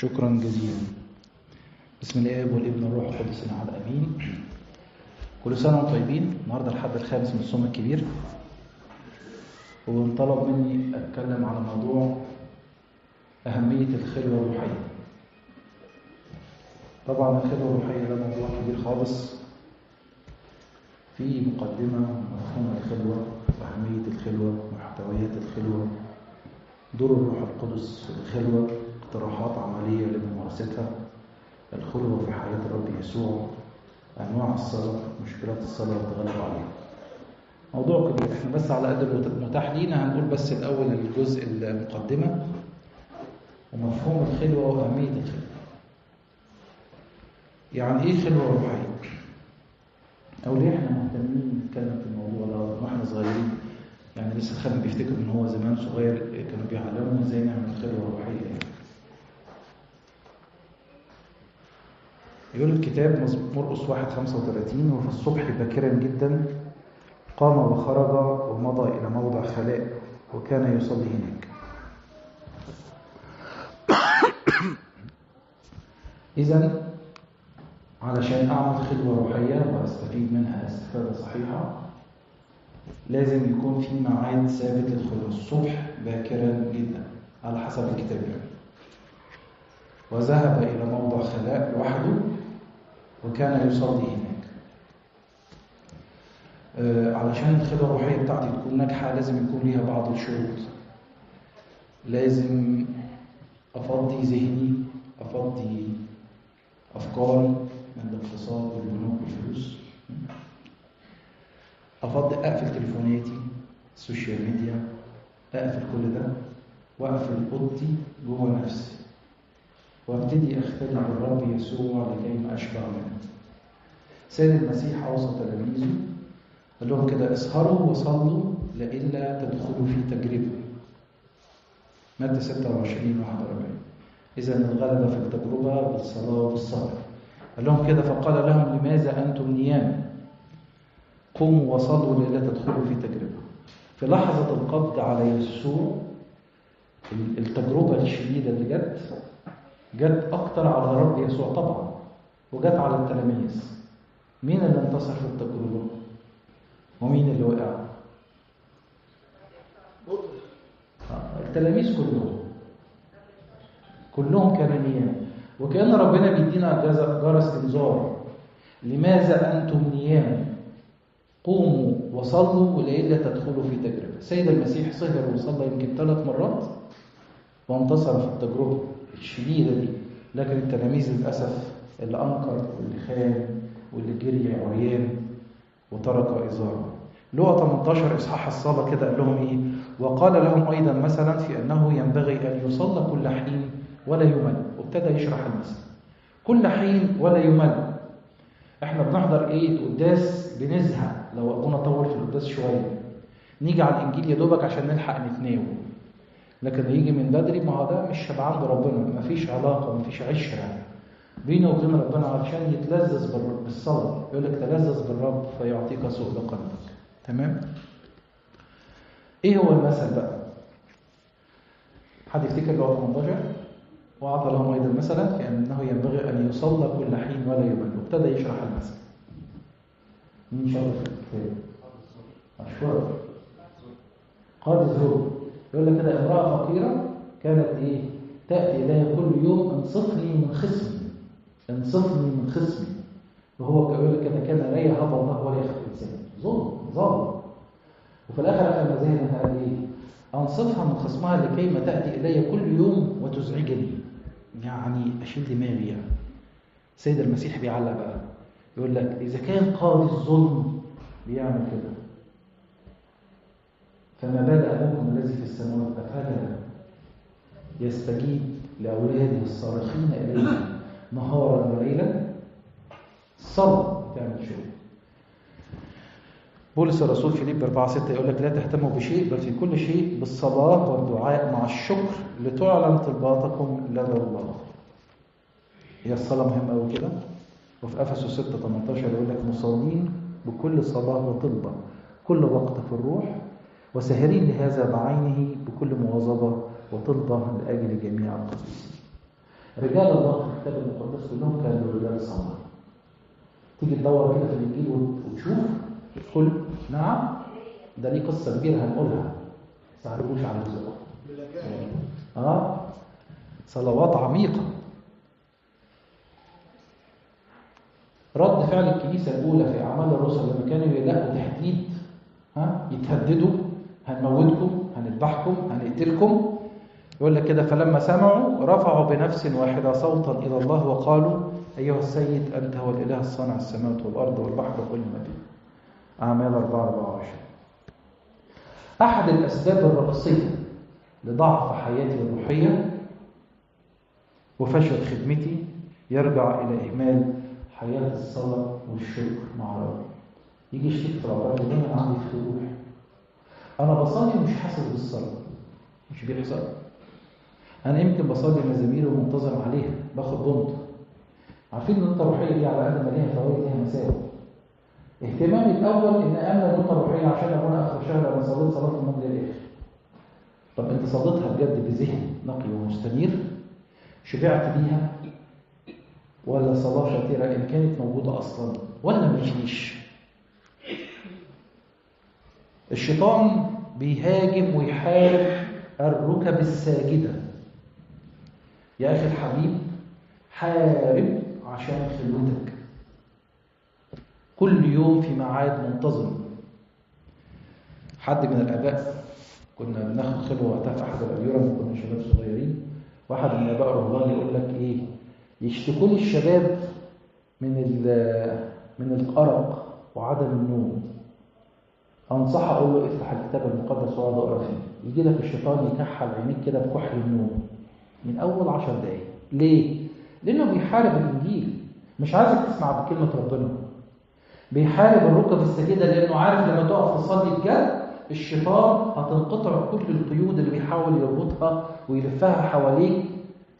شكرا جزيلا. بسم الآب والابن والروح القدس الأحد آمين. كل سنة وانتم طيبين. النهارده الحد الخامس من الصوم الكبير، وانطلب مني أتكلم على موضوع أهمية الخلوة الروحية. طبعا الخلوة الروحية ده موضوع كبير خالص، في مقدمة مفهوم الخلوة وأهمية الخلوة، محتويات الخلوة، دور الروح القدس في الخلوة، اقتراحات عملية لممارستها، الخلوة في حياة الرب يسوع، أنواع الصلاة، مشكلات الصلاة والتغلب عليها. موضوع كبير، احنا بس على قد المتاح لينا هنقول بس الأول الجزء المقدمة ومفهوم الخلوة وأهمية الخلوة. يعني إيه خلوة روحية؟ أو ليه احنا مهتمين نتكلم في الموضوع ده واحنا صغيرين؟ يعني لسه الخادم بيفتكر ان هو زمان صغير كانوا بيعلمونا ازاي نعمل خلوة روحية. يعني يقول الكتاب مرقس 1:35: وفي الصبح باكرا جدا قام وخرج ومضى إلى موضع خلاء وكان يصلي هناك. إذن علشان أعمل خلوة روحية وأستفيد منها استفادة صحيحة لازم يكون في ميعاد ثابت للخلوة، الصبح باكرا جدا على حسب الكتاب يعني. وذهب إلى موضع خلاء لوحده وكان يصلي هناك. علشان الخلوة الروحية بتاعتي تكون ناجحة لازم يكون ليها بعض الشروط. لازم أفضي ذهني، أفضي أفكاري من الاقتصاد والبنوك والفلوس، أفضي أقفل تليفوناتي، ال social media، أقفل كل ده وأقفل أوضتي جوه نفسي، وابتدي أختلي بالرب يسوع لكي ما أشبع منه. سيد المسيح أوصى تلاميذه قال لهم كده: اسهروا وصلوا لئلا تدخلوا في تجربة. متى 26:41. إذن الغلبة في التجربة بالصلاة والصبر. قال لهم كده: فقال لهم لماذا أنتم نيام؟ قوموا وصلوا لئلا تدخلوا في تجربة. في لحظة القبض على يسوع التجربة الشديدة اللي جت أكتر على الرب يسوع طبعا، وجت على التلاميذ. مين اللي انتصر في التجربة؟ ومين اللي وقع؟ التلاميذ كلهم كانوا نيام. وكأن ربنا بيدينا جرس انذار: لماذا أنتم نيام؟ قوموا وصلوا ولئلا تدخلوا في تجربة. سيد المسيح سهر وصلى يمكن 3 مرات وانتصر في التجربة الشديدة دي، لكن التلاميذ للأسف اللي أنكر واللي خان واللي جري عريان وترك إزاره. لوقا 18 إصحاح الصلاة كده قال لهم إيه؟ وقال لهم أيضا مثلا في أنه ينبغي أن يصلى كل حين ولا يمل. وابتدى يشرح المثل: كل حين ولا يمل. احنا بنحضر ايه؟ القداس بنزهق لو ابونا طول في القداس شوية، نيجي على الانجيل يا دوبك عشان نلحق نتناول، لكن يجي من بدري ما هو ده مش شبعان بربنا، مفيش علاقة، مفيش عشرة بينه وبين ربنا علشان يتلذذ بالصلاة. يقول لك تلذذ بالرب فيعطيك سؤل قلبك. تمام؟ ايه هو المثل بقى؟ حد يفتكر لوقا 18؟ وأعطى لهم أيضا مثلا في أنه ينبغي أن يصلى كل حين ولا يمل. وابتدى يشرح المثل. مين شاطر في الكتاب؟ أشكرك. قاضي الزور يقول لك كده: امرأة فقيرة كانت إيه؟ تأتي إليها كل يوم: انصفني من خصمي، انصفني من خصمي. وهو يقول لك كده: كان لا يهاب الله ولا يخاف إنسان. ظلم ظلم. وفي الآخر لما زهد قال إيه؟ أنصفها من خصمها لكي ما تأتي إلي كل يوم وتزعجني. يعني أشيل دماغي يعني. سيد المسيح بيعلق بقى يقول لك: إذا كان قاضي الظلم بيعمل كده، فما بال أبوكم الذي في السماوات أفلا يستجيب لأولاده الصارخين إليه نهارا وليلا؟ الصلاة تعمل شغل. بولس الرسول فيليب 4:6 يقول لك: لا تهتموا بشيء بل في كل شيء بالصلاة والدعاء مع الشكر لتعلن طلباتكم لدى الله. هي الصلاة مهمة أوي كده. وفي أفسس 6:18 يقول لك: مصلين بكل صلاة وطلبة كل وقت في الروح، وساهرين لهذا بعينه بكل مواظبة وطلبة لأجل جميع القديسين. رجال الله في الكتاب المقدس كلهم كانوا رجال صلاة. تيجي تدور كده في الإنجيل وتشوف كل، نعم ده ليه قصة كبيرة هنقولها، بس ما هنقولش على الزقوم. صلوات عميقة. رد فعل الكنيسة الأولى في أعمال الرسل لما كانوا يلاقوا تهديد، يتهددوا، هنموتكم، هنذبحكم، هنقتلكم، يقول لك كده: فلما سمعوا رفعوا بنفس واحدة صوتا إلى الله وقالوا: أيها السيد، أنت هو الإله الصانع السماوات والأرض والبحر وكل ما فيه. أعمال 4:24. أحد الأسباب الرئيسية لضعف حياتي الروحية وفشل خدمتي يرجع إلى إهمال حياة الصلاة والشكر مع ربي. يجي يشتكي في العبارة دايما عندي فتوح، أنا بصلي ومش حاسس بالصلاة، مش بيحصل. أنا يمكن بصلي مزامير ومنتظم عليها، باخد بنط. عارفين إن النقطة الروحية دي على قد ما ليها فوائد ليها مساوئ. اهتمامي الأول إن أملى النقطة الروحية عشان أبونا آخر شهر أنا صليت صلاة النوم للآخر. طب أنت صليتها بجد بذهن نقي ومستنير؟ شبعت بيها؟ ولا صلاة شاترة إن كانت موجودة أصلا ولا مفيش؟ الشيطان بيهاجم ويحارب الركب الساجدة. يا أخي الحبيب، حارب عشان خلوتك كل يوم في ميعاد منتظم. حد من الآباء كنا بناخد خلوة وقتها في أحد الأديرة لما كنا شباب صغيرين، واحد من الآباء الرهبان يقول لك إيه: يشتكون الشباب من الأرق وعدم النوم. أنصح أقول له افتح الكتاب المقدس واقعد اقرا فيه. يجي لك الشيطان يكحل عينيك كده بكحل النوم من أول 10 دقايق. ليه؟ لأنه بيحارب الإنجيل، مش عايزك تسمع بكلمة ربنا. بيحارب الركب الساجدة لأنه عارف لما تقف تصلي بجد الشيطان هتنقطع كل القيود اللي بيحاول يربطها ويلفها حواليك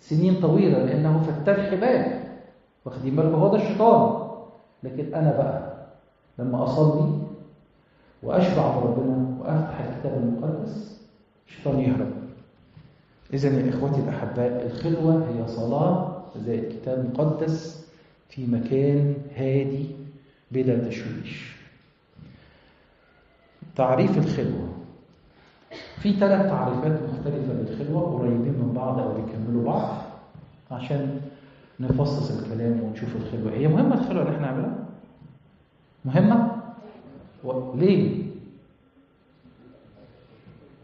سنين طويلة، لأنه فتال حبال. واخدين بالكم؟ هو ده الشيطان. لكن أنا بقى لما أصلي وأشبع بربنا وأفتح الكتاب المقدس الشيطان يهرب. إذن يا إخوتي الأحباء، الخلوة هي صلاة زي كتاب مقدس في مكان هادي بلا تشويش. تعريف الخلوة: في 3 تعريفات مختلفة للخلوة قريبين من بعض أو بيكملوا بعض عشان نفصص الكلام ونشوف الخلوة. هي مهمة الخلوة اللي احنا نعملها؟ مهمة؟ ليه؟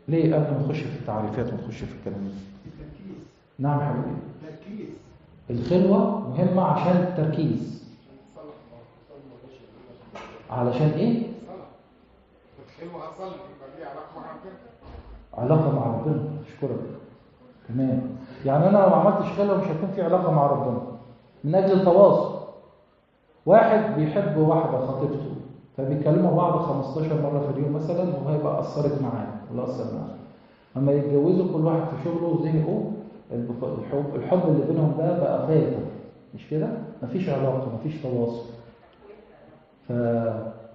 ليه قبل ما نخش في التعريفات ونخش في الكلام ده؟ التركيز. نعم حبيبي، التركيز. الخلوة مهمة عشان التركيز. علشان ايه؟ الخلوة هتصلي يبقى ليها علاقة مع ربنا. علاقة مع ربنا، اشكرك. تمام. يعني انا لو ما عملتش خلوة مش هيكون في علاقة مع ربنا. من اجل التواصل. واحد بيحب واحدة خطيبته، فبيكلموا بعض 15 مرة في اليوم مثلا، وهي بقى أثرت معاه ولا أثر معاه. أما يتجوزوا كل واحد في شغله وزهقوا، الحب اللي بينهم ده بقى فاتر، مش كده؟ مفيش علاقة، مفيش تواصل.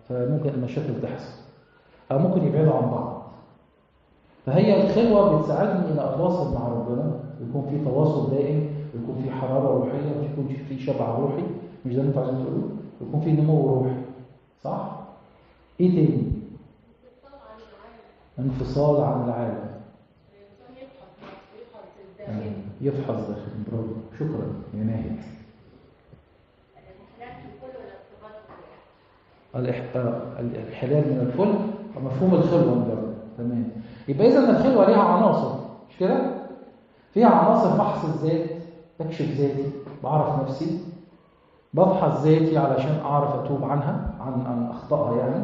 فممكن المشاكل تحصل، أو ممكن يبعدوا عن بعض. فهي الخلوة بتساعدني إن أتواصل مع ربنا، ويكون في تواصل دائم، ويكون في حرارة روحية، ويكون في شبع روحي، مش ده اللي أنتوا عايزين تقولوه؟ ويكون في نمو روحي، صح؟ إيه تاني؟ انفصال عن العالم. يفحص داخل. برافو، شكرا يا ناهد. الحلال من الفل، مفهوم الخلوة مجرد. تمام. يبقى إذا الخلوة ليها عناصر، مش كده؟ فيها عناصر فحص الذات، بكشف ذاتي، بعرف نفسي، بفحص ذاتي علشان أعرف أتوب عنها، عن أخطائها يعني.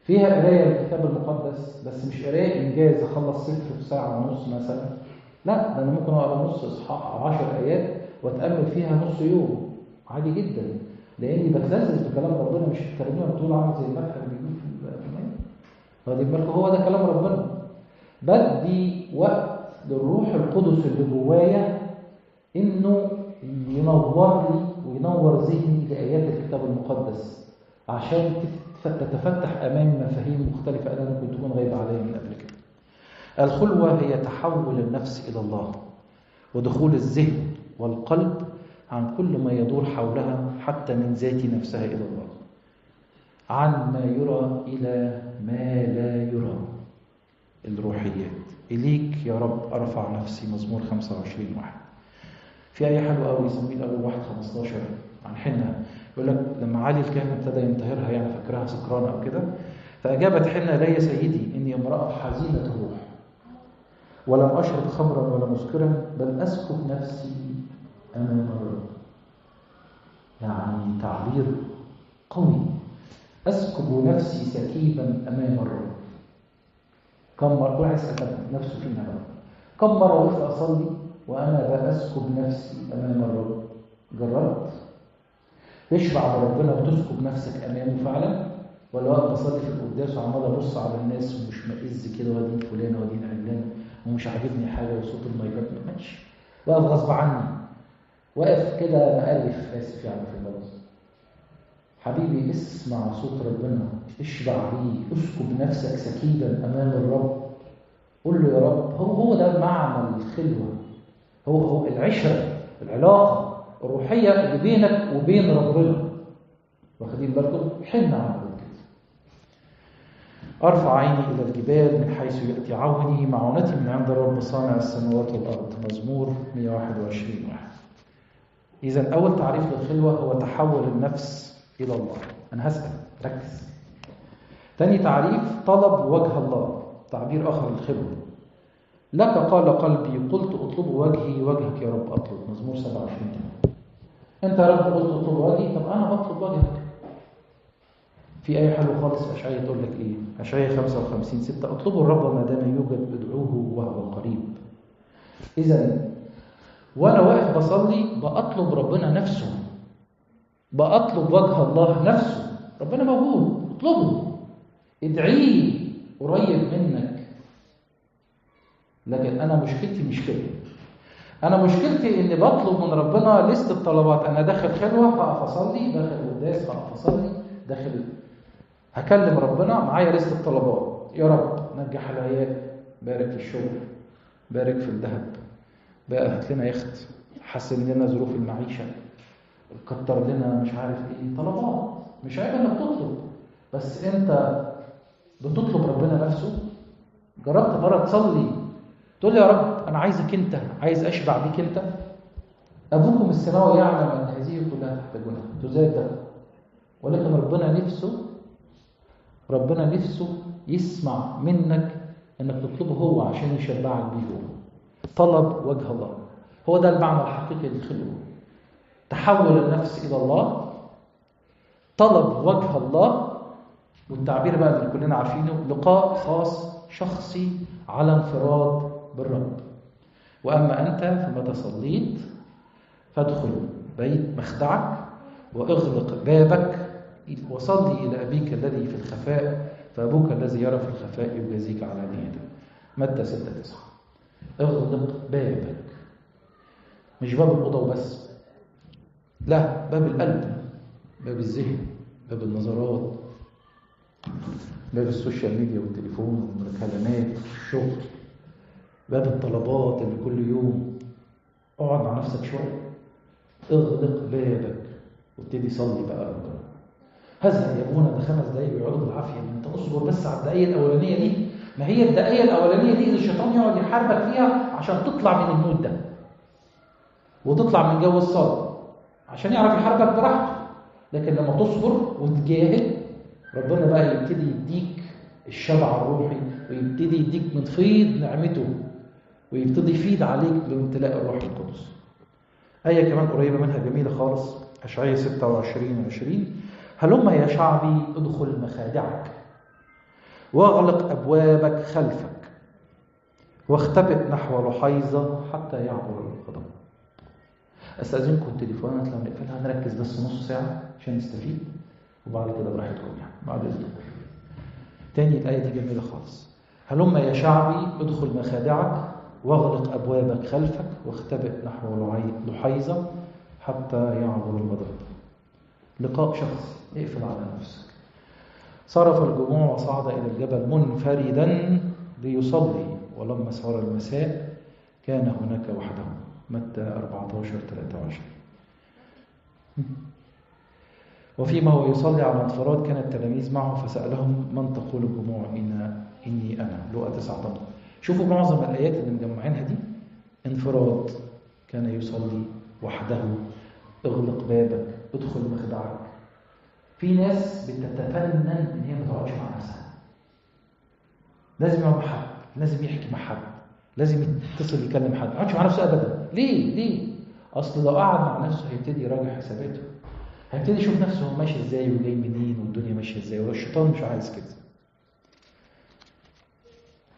فيها قراية للكتاب المقدس، بس مش قراية إنجاز أخلص سفر في ساعة ونص مثلا، لا ده أنا ممكن أقرأ نص إصحاح أو 10 آيات وأتأمل فيها نص يوم عادي جدا، لأني بتلذذ بكلام ربنا. مش الترنيمة بتقول عامل زي الملح اللي بيجيب في المية، واخدين بالكم؟ هو ده كلام ربنا. بدي وقت للروح القدس اللي جوايا إنه ينور لي وينور ذهني لآيات الكتاب المقدس عشان تتفتح أمامي مفاهيم مختلفة أنا ممكن تكون غايبة عليا من قبل كده. الخلوة هي تحول النفس إلى الله ودخول الذهن والقلب عن كل ما يدور حولها، حتى من ذات نفسها إلى الله، عن ما يرى إلى ما لا يرى، الروحيات. إليك يا رب أرفع نفسي، مزمور 25:1. في آية حلوة قوي يسميه الأول 1:15 عن حنة، يقول لك لما علي الكاهن ابتدى ينتهرها، يعني فكرها سكرانة أو كده، فأجابت حنة: لا يا سيدي، إني امرأة حزينة الروح، ولم أشرب خمرا ولا مسكرا، بل أسكب نفسي أمام الرب. يعني تعبير قوي، أسكب نفسي سكيبا أمام الرب. كم مرة واحد سكب نفسه فينا بقى، كم مرة وقفت أصلي وأنا بأسكب نفسي أمام الرب؟ جربت تشبع بربنا وتسكب نفسك أمامه فعلا؟ ولا واقف بصلي في القداس وعمال أبص على الناس ومش مئز كده، وادين فلانة وادين علانة ومش عاجبني حاجة وصوت المايكات ماشي، واقف غصب عني، واقف كده مقرف، آسف يعني في اللفظ. حبيبي اسمع صوت ربنا، اشبع بيه، اسكب نفسك سكيبا أمام الرب، قول له يا رب. هو ده معنى الخلوة، هو العشرة، العلاقة الروحية اللي بينك وبين ربنا. واخدين بالكم؟ حن عملت كده. أرفع عيني إلى الجبال من حيث يأتي عوني، معونتي من عند الرب صانع السماوات والأرض، مزمور 121:1. إذا أول تعريف للخلوة هو تحول النفس إلى الله. أنا هسأل، ركز. تاني تعريف طلب وجه الله، تعبير آخر للخلوة. لك قال قلبي قلت أطلب وجهي، وجهك يا رب أطلب، مزمور 27:8. أنت يا رب قلت أطلب وجهي، طب أنا بطلب وجهك. في آية حلوة خالص في أشعية تقول لك إيه؟ أشعية 55:6: اطلبوا الرب ما دام يوجد، ادعوه وهو قريب. إذا وأنا واقف بصلي بأطلب ربنا نفسه، بأطلب وجه الله نفسه. ربنا موجود، اطلبه، ادعيه، قريب منك. لكن أنا مشكلتي مش كده، أنا مشكلتي إني بطلب من ربنا لست الطلبات. أنا داخل خلوة هقف أصلي، داخل قداس هقف أصلي، داخل هكلم ربنا، معايا لست الطلبات. يا رب نجح العيال، بارك في الشغل، بارك في الذهب، بقى هات لنا يخت، حسن لنا ظروف المعيشة، كتر لنا مش عارف ايه. طلبات مش عيب انك تطلب، بس انت بتطلب ربنا نفسه؟ جربت مرة تصلي تقول لي يا رب انا عايزك انت، عايز اشبع بيك انت؟ ابوكم السماوي يعلم ان هذه كلها تحتاجونها تزاد لكم. ولكن ربنا نفسه يسمع منك انك تطلبه هو عشان يشبعك بيه هو. طلب وجه الله هو ده المعنى الحقيقي للخلوة، تحول النفس إلى الله، طلب وجه الله. والتعبير بقى اللي كلنا عارفينه، لقاء خاص شخصي على انفراد بالرب. وأما أنت فمتى صليت فادخل بيت مخدعك وإغلق بابك وصلي إلى أبيك الذي في الخفاء، فأبوك الذي يرى في الخفاء يجازيك على نيتك. متى 6:9. اغلق بابك، مش باب الأوضة وبس، لا، باب القلب، باب الذهن، باب النظرات، باب ال social media والتليفون والمكالمات والشغل، باب الطلبات اللي كل يوم. اقعد مع نفسك شوية، اغلق بابك وابتدي صلي بقى ربنا. هزهق يا ابونا، ده 5 دقايق ويقعدوا بالعافية. ما انت اصبر بس على الدقايق الأولانية دي، ما هي الدقايق الأولانية دي اللي الشيطان يقعد يحاربك فيها عشان تطلع من ال mood ده وتطلع من جو الصلاة، عشان يعرف يحاربك براحته. لكن لما تصبر وتجاهد ربنا بقى يبتدي يديك الشبع الروحي، ويبتدي يديك من فيض نعمته، ويبتدي يفيض عليك بامتلاء الروح القدس. آية كمان قريبة منها جميلة خالص، أشعية 26:20: هلم يا شعبي ادخل مخادعك واغلق أبوابك خلفك واختبئ نحو لحيظة حتى يعبر الغضب. أستأذنكم التليفونات لو نقفلها نركز بس نص ساعة عشان نستفيد، وبعد كده براحتكم يعني بعد إذنكم. تاني الآية دي جميلة خالص، هلم يا شعبي ادخل مخادعك واغلق أبوابك خلفك واختبئ نحو لحيظة حتى يعبر الغضب. لقاء شخصي، اقفل على نفسك. صرف الجموع وصعد إلى الجبل منفردا ليصلي، ولما صار المساء كان هناك وحده. متى 14:23. وفيما هو يصلي على انفراد كان التلاميذ معه فسألهم من تقول الجموع إني أنا. لوقا 9:8. شوفوا معظم الآيات اللي مجمعينها دي انفراد، كان يصلي وحده، اغلق بابك، ادخل مخدعك. في ناس بتتفنن ان هي ما تقعدش مع نفسها، لازم يقعد مع حد، لازم يحكي مع حد، لازم يتصل يكلم حد، ما يقعدش مع نفسه ابدا. ليه؟ ليه؟ اصل لو قعد مع نفسه هيبتدي يراجع حساباته، هيبتدي يشوف نفسه هو ماشي ازاي وجاي منين والدنيا ماشية ازاي، والشيطان مش عايز كده.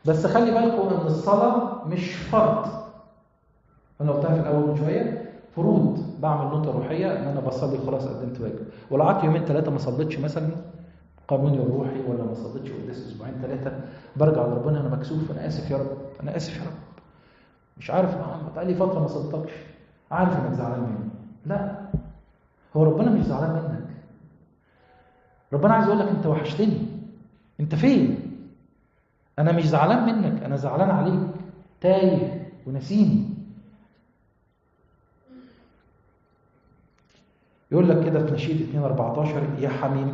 بس خلي بالكم ان الصلاة مش فرض. انا قلتها في الاول من شوية، فروض بعمل نقطة روحية ان انا بصلي خلاص قدمت واجب، ولو قعدت يومين 3 ما صليتش مثلا قانوني الروحي، ولا ما صليتش قداس اسبوعين 3، برجع لربنا انا مكسوف، انا اسف يا رب، انا اسف يا رب، مش عارف بقالي فترة ما صليتكش، عارف انك زعلان مني. لا، هو ربنا مش زعلان منك، ربنا عايز يقول لك انت وحشتني، انت فين؟ انا مش زعلان منك، انا زعلان عليك، تايه ونسيني. يقول لك كده في نشيد 2:14: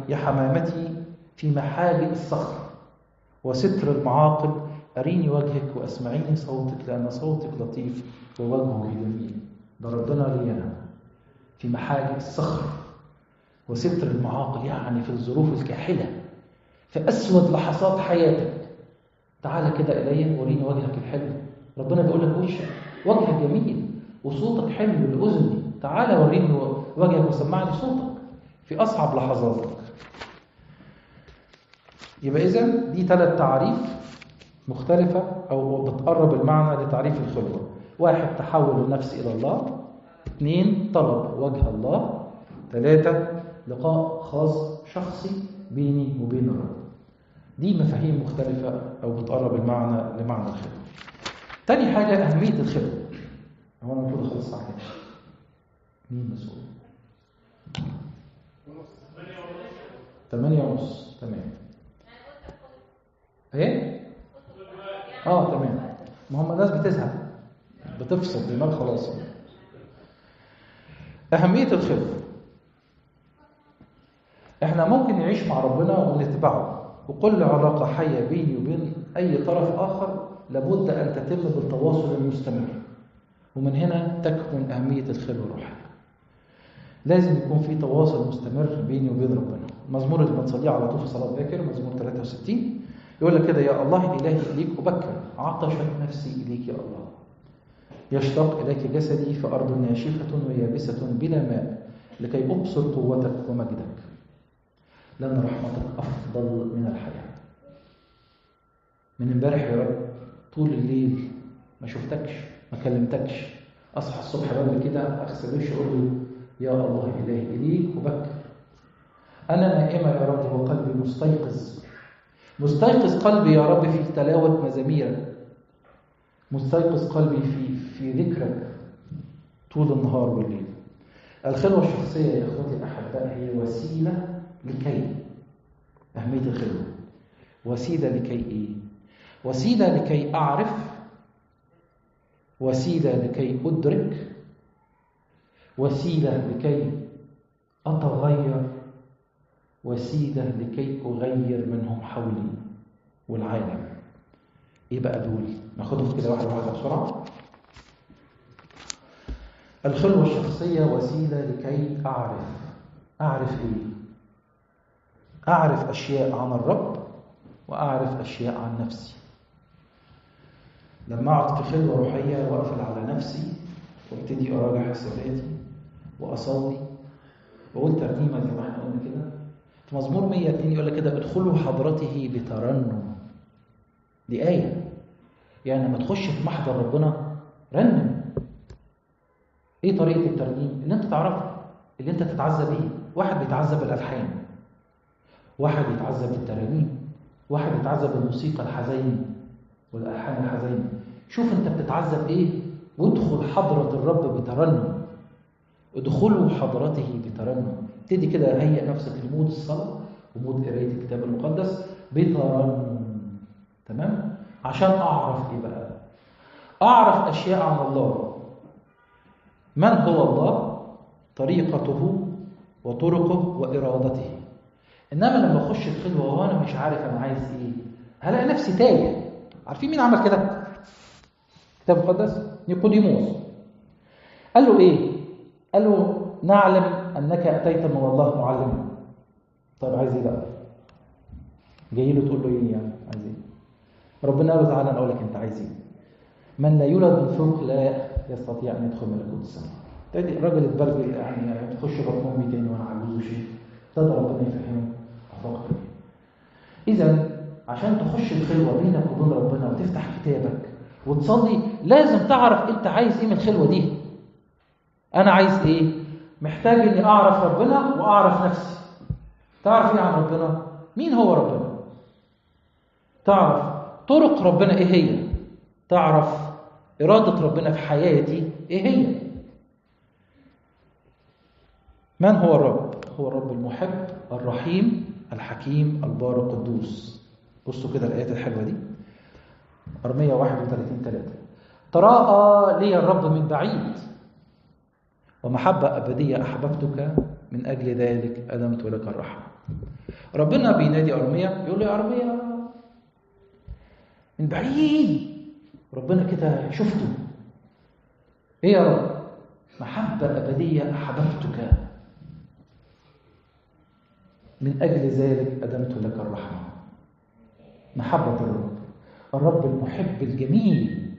يا حمامتي في محاجئ الصخر وستر المعاقل، أريني وجهك وأسمعيني صوتك، لأن صوتك لطيف ووجهك جميل. ده ربنا لينا في محاجئ الصخر وستر المعاقل، يعني في الظروف الكاحلة، في أسود لحظات حياتك، تعالى كده إلي وريني وجهك الحلو. ربنا بيقول لك وشك وجهك جميل وصوتك حلو لأذني، تعالى وريني وجهك وسمعني صوتك في أصعب لحظاتك. يبقى إذن دي 3 تعريف مختلفة أو بتقرب المعنى لتعريف الخلوة. 1، تحول النفس إلى الله. 2، طلب وجه الله. 3، لقاء خاص شخصي بيني وبين الرب. دي مفاهيم مختلفة أو بتقرب المعنى لمعنى الخلوة. تاني حاجة أهمية الخلوة. هو أنا المفروض أخلص الساعة كام؟ مين مسؤول؟ 8:30. تمام. ايه؟ تمام. ما هم الناس بتزهق، بتفصل دماغ خلاص. أهمية الخلوة. احنا ممكن نعيش مع ربنا ونتبعه، وكل علاقة حية بيني وبين أي طرف آخر لابد أن تتم بالتواصل المستمر، ومن هنا تكمن أهمية الخلوة الروحية. لازم يكون في تواصل مستمر بيني وبين ربنا. المزمور اللي بنصليه على طول في صلاة باكر، مزمور 63، يقول لك كده: يا الله إلهي إليك أبكر، عطشت نفسي إليك يا الله، يشتاق إليك جسدي في أرض ناشفة ويابسة بلا ماء، لكي أبصر قوتك ومجدك، لأن رحمتك أفضل من الحياة. من امبارح يا رب طول الليل ما شفتكش، ما كلمتكش، أصحى الصبح بدري كده أغسل وشي أقول له يا الله إلهي إليك أبكر، أنا نائمة يا رب وقلبي مستيقظ، مستيقظ قلبي يا رب في تلاوة مزاميرك، مستيقظ قلبي في ذكرك طول النهار والليل. الخلوة الشخصية يا إخوتي الأحباء هي وسيلة لكي، أهمية الخلوة وسيلة لكي إيه؟ وسيلة لكي أعرف، وسيلة لكي أدرك، وسيلة لكي أتغير، وسيلة لكي أغير منهم حولي والعالم. إيه بقى دول؟ ناخدهم كده واحدة واحدة بسرعة. الخلوة الشخصية وسيلة لكي أعرف. أعرف إيه؟ أعرف أشياء عن الرب وأعرف أشياء عن نفسي. لما أقعد في خلوة روحية وأقفل على نفسي وابتدي أراجع حساباتي وأصلي وأقول ترنيمة زي ما احنا قلنا كده في مزمور 102، يقول لك كده: ادخلوا حضرته بترنم. دي آية، يعني لما تخش في محضر ربنا رنم. ايه طريقة الترنيم؟ اللي انت تعرفه، اللي انت تتعذب بيه. واحد بيتعذب بالألحان، واحد يتعذب بالترانيم، واحد يتعذب بالموسيقى الحزينة والألحان الحزينة. شوف انت بتتعذب ايه وادخل حضرة الرب بترنم. ادخلوا حضرته بترنم. ابتدي كده هيئ نفسك ل mood الصلاة و mood قراية الكتاب المقدس بترنم. تمام؟ عشان اعرف ايه بقى؟ اعرف اشياء عن الله. من هو الله؟ طريقته وطرقه وإرادته. إنما لما أخش الخلوة وأنا مش عارف أنا عايز إيه، هلاقي نفسي تايه. عارفين مين عمل كده؟ كتاب المقدس، نيقوديموس. قال له إيه؟ قال له نعلم أنك أتيت من الله معلما. طيب عايز إيه بقى؟ جاي له تقول له إيه يعني؟ عايز إيه؟ ربنا قال له تعالى أنا أقول لك أنت عايز إيه. من لا يولد من فوق لا يستطيع أن يدخل ملكوت السماء. الراجل اتبرجل، يعني تخش بطن أمي تاني وأنا عجوز وشيخ. ابتدى ربنا يفهمه أفاق. إذا عشان تخش الخلوة بينك وبين ربنا وتفتح كتابك وتصلي، لازم تعرف أنت عايز إيه من الخلوة دي. أنا عايز إيه؟ محتاج إني أعرف ربنا وأعرف نفسي. تعرف إيه عن ربنا؟ مين هو ربنا؟ تعرف طرق ربنا إيه هي؟ تعرف إرادة ربنا في حياتي إيه هي؟ من هو الرب؟ هو الرب المحب الرحيم الحكيم البار القدوس. بصوا كده الآيات الحلوة دي، أرمية 31:3، تراءى لي الرب من بعيد ومحبة أبدية أحببتك، من أجل ذلك أدمت لك الرحمة. ربنا بينادي أرمية يقول له يا أرمية من بعيد، ربنا كده شفته. إيه يا رب؟ محبة أبدية أحببتك، من أجل ذلك أدمت لك الرحمة. محبة الرب، الرب المحب الجميل.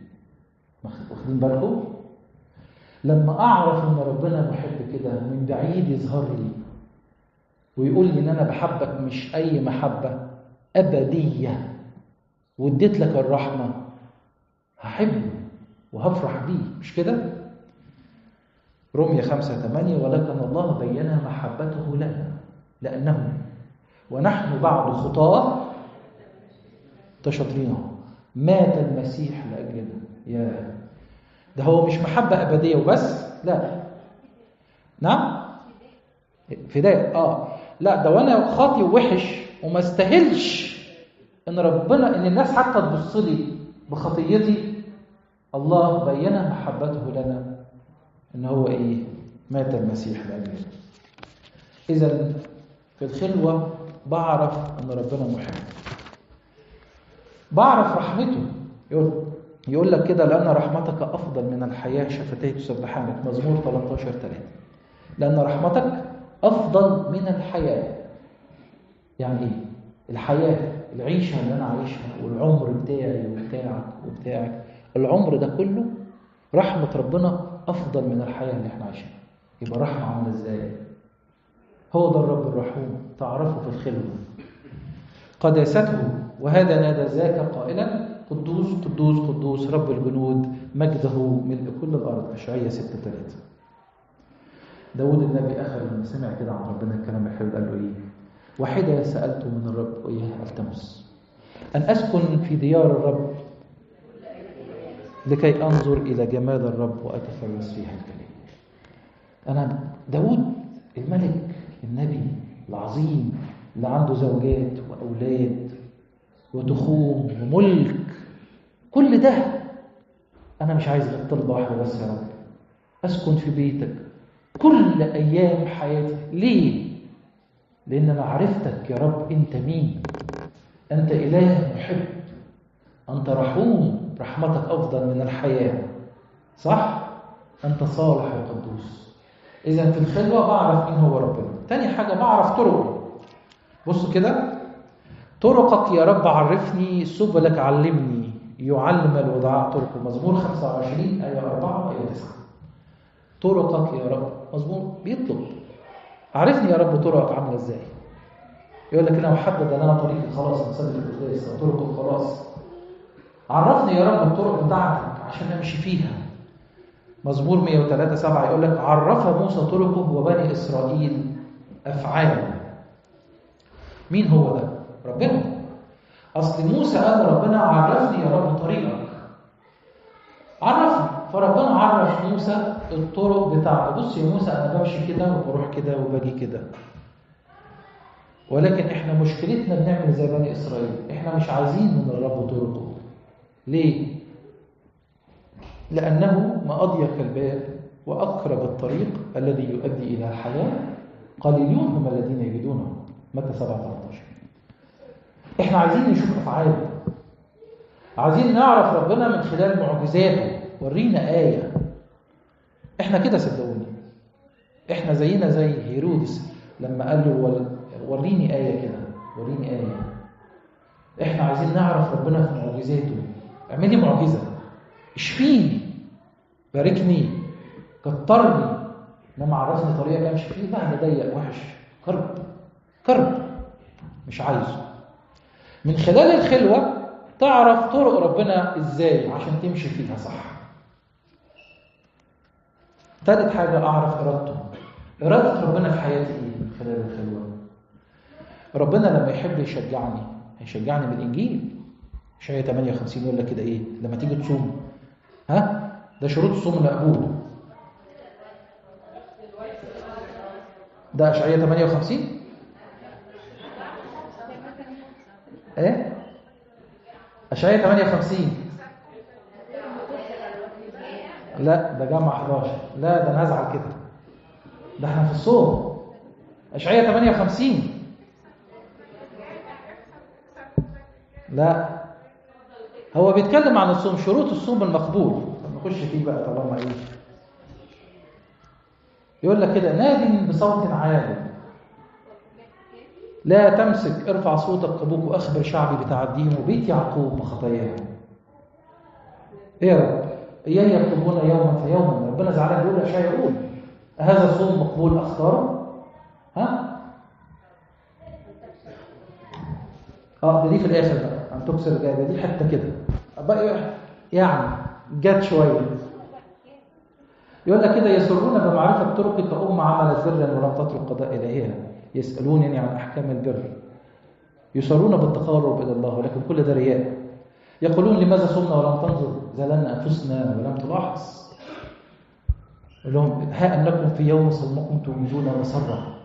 واخدين بالكم؟ لما أعرف أن ربنا محب كده من بعيد يظهر لي ويقول لي إن أنا بحبك، مش أي محبة، أبدية، واديت لك الرحمة، هحبه وهفرح بيه، مش كده؟ رمية 5:8، ولكن الله بين محبته لنا لأنه ونحن بعد خطاة تشاطرينه مات المسيح لأجلنا. يا ده هو مش محبة أبدية وبس، لا، نعم فداء، لا ده وانا خاطي ووحش وما استاهلش ان ربنا، ان الناس حتى تبص لي بخطيتي، الله بين محبته لنا ان هو ايه؟ مات المسيح لأجلنا. اذا في الخلوة بعرف ان ربنا محب، بعرف رحمته. يقول لك كده لأن رحمتك أفضل من الحياة شفتي تسبحانك، مزمور 13:3. لأن رحمتك أفضل من الحياة. يعني إيه؟ الحياة، العيشة اللي أنا عايشها والعمر بتاعي وبتاعك وبتاعك، العمر ده كله رحمة ربنا أفضل من الحياة اللي احنا عايشينها. يبقى رحمة عاملة إزاي؟ هو ده الرب الرحوم، تعرفه في الخلوة. قداسته، وهذا نادى ذاك قائلا قدوس قدوس قدوس رب الجنود، مجده ملء كل الأرض، أشعية 6:3. داود النبي آخر لما سمع كده عن ربنا الكلام الحلو قال له إيه؟ واحدة سألت من الرب وإياها ألتمس، أن أسكن في ديار الرب لكي أنظر إلى جمال الرب وأتفرس في هيكله. أنا داود الملك النبي العظيم اللي عنده زوجات وأولاد وتخوم وملك، كل ده أنا مش عايز غير طلبة واحدة بس يا رب، أسكن في بيتك كل أيام حياتي. ليه؟ لأن أنا عرفتك يا رب، أنت مين؟ أنت إله محب، أنت رحوم، رحمتك أفضل من الحياة، صح؟ أنت صالح وقدوس. إذا في الخلوة بعرف مين هو ربنا. تاني حاجة بعرف طرقه. بصوا كده، طرقك يا رب عرفني، سبلك علمني، يعلم الودعاء طرقه، مزمور 25 آية 4 آية 9. طرقك يا رب، مزمور بيطلب عرفني يا رب طرقك عامله ازاي. يقول لك انا محدد انا طريقي خلاص، نصلي القداس طرق الخلاص، عرفني يا رب الطرق بتاعتك عشان امشي فيها. مزمور 103:7 يقول لك عرف موسى طرقه وبني اسرائيل افعاله. مين هو ده؟ ربنا. اصل موسى قال ربنا عرفني يا رب طريقك، عرفني. فربنا عرف موسى الطرق بتاعته. بص يا موسى انا بمشي كده وبروح كده وباجي كده. ولكن احنا مشكلتنا بنعمل زي بني اسرائيل، احنا مش عايزين من الرب طرقه. ليه؟ لانه ما اضيق الباب وأقرب الطريق الذي يؤدي إلى الحياة، قليلون هم الذين يجدونه. متى 7:13. احنا عايزين نشوف أفعاله، عايزين نعرف ربنا من خلال معجزاته. ورينا آية. احنا كده صدقوني، احنا زينا زي هيرودس لما قال له وريني آية كده، وريني آية. احنا عايزين نعرف ربنا في معجزاته. اعملي معجزة، اشفيني، باركني، كترني، انما عرفني طريقة امشي فيه. لا ده ضيق وحش، كرب كرب، مش عايزه. من خلال الخلوة تعرف طرق ربنا ازاي عشان تمشي فيها صح. ثالث حاجة اعرف ارادته. إرادة ربنا في حياتي ايه من خلال الخلوة؟ ربنا لما يحب يشجعني هيشجعني بالإنجيل. إشعياء 58 يقول لك كده ايه لما تيجي تصوم؟ ها، ده شروط الصوم المقبول. ده إشعياء 58. ايه إشعياء 58؟ لا ده جمع 11. لا ده انا هزعل كده، ده احنا في الصوم. إشعياء 58. لا هو بيتكلم عن الصوم، شروط الصوم المقبول. نخش فيه بقى طالما ايه. يقول لك كده: نادي بصوت عالي، لا تمسك، ارفع صوتك كبوك، واخبر شعبي بتعديهم وبيت يعقوب بخطاياهم. ايه يا رب؟ اياي يطلبون يوما فيوما. ربنا زعلان بيقول اشعياء يقول هذا صوم مقبول اختاره؟ ها؟ ده دي في الاخر بقى عم تكسر الجايبه دي حتة كده بقى، يعني جت شوية. يقول لك كده: يسرون بمعرفة طرقي كأم عملت برا ولم تترك قضاء الهها، يسالونني عن احكام البر، يسرون بالتقرب الى الله ولكن كل ده رياء، يقولون لماذا صمنا ولم تنظر، زللنا انفسنا ولم تلاحظ. يقول لهم: ها انكم في يوم صومكم توجدون مسرة،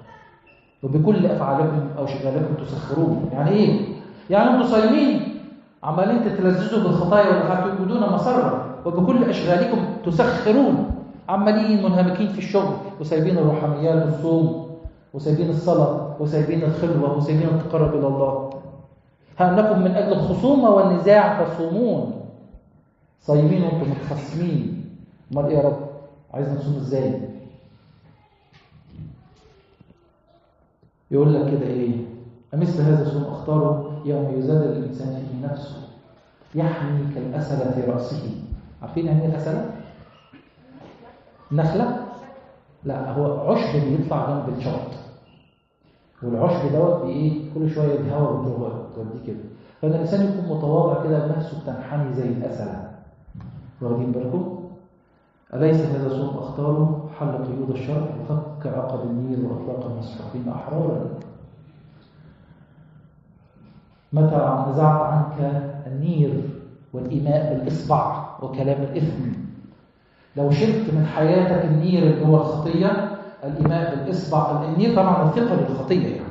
وبكل افعالكم او شغالكم تسخرون. يعني ايه؟ يعني انتم صايمين عمالين تتلذذوا بالخطايا والافعال، توجدون مسرة وبكل اشغالكم تسخرون، عمالين منهمكين في الشغل وسايبين الروحانيات والصوم وسايبين الصلاة وسايبين الخلوة وسايبين التقرب الى الله. ها انكم من اجل الخصومة والنزاع تصومون، صايمين وانتم متخصمين. امال ايه يا رب؟ عايزنا نصوم ازاي؟ يقول لك كده ايه: أمثل هذا الصوم اختاره يوم يزاد الانسان فيه نفسه، يحمي كالأسلة في رأسه. عارفين يعني ايه الأسلة؟ نخلة؟ لا، هو عشب بيطلع جنب الشط، والعشب دوت بايه؟ كل شوية الهواء بتوديه كده، فالانسان يكون متواضع كده بنفسه بتنحني زي الأسلة. واخدين بالكم؟ أليس هذا صوم أختاره؟ حل قيود الشر وفك عقد النير وأطلاق المسحوقين أحرارا. متى نزعت عنك النير والإيماء بالإصبع وكلام الإثم؟ لو شلت من حياتك النير اللي هو الخطية، الإيماء بالإصبع، النير طبعا الثقل الخطية، يعني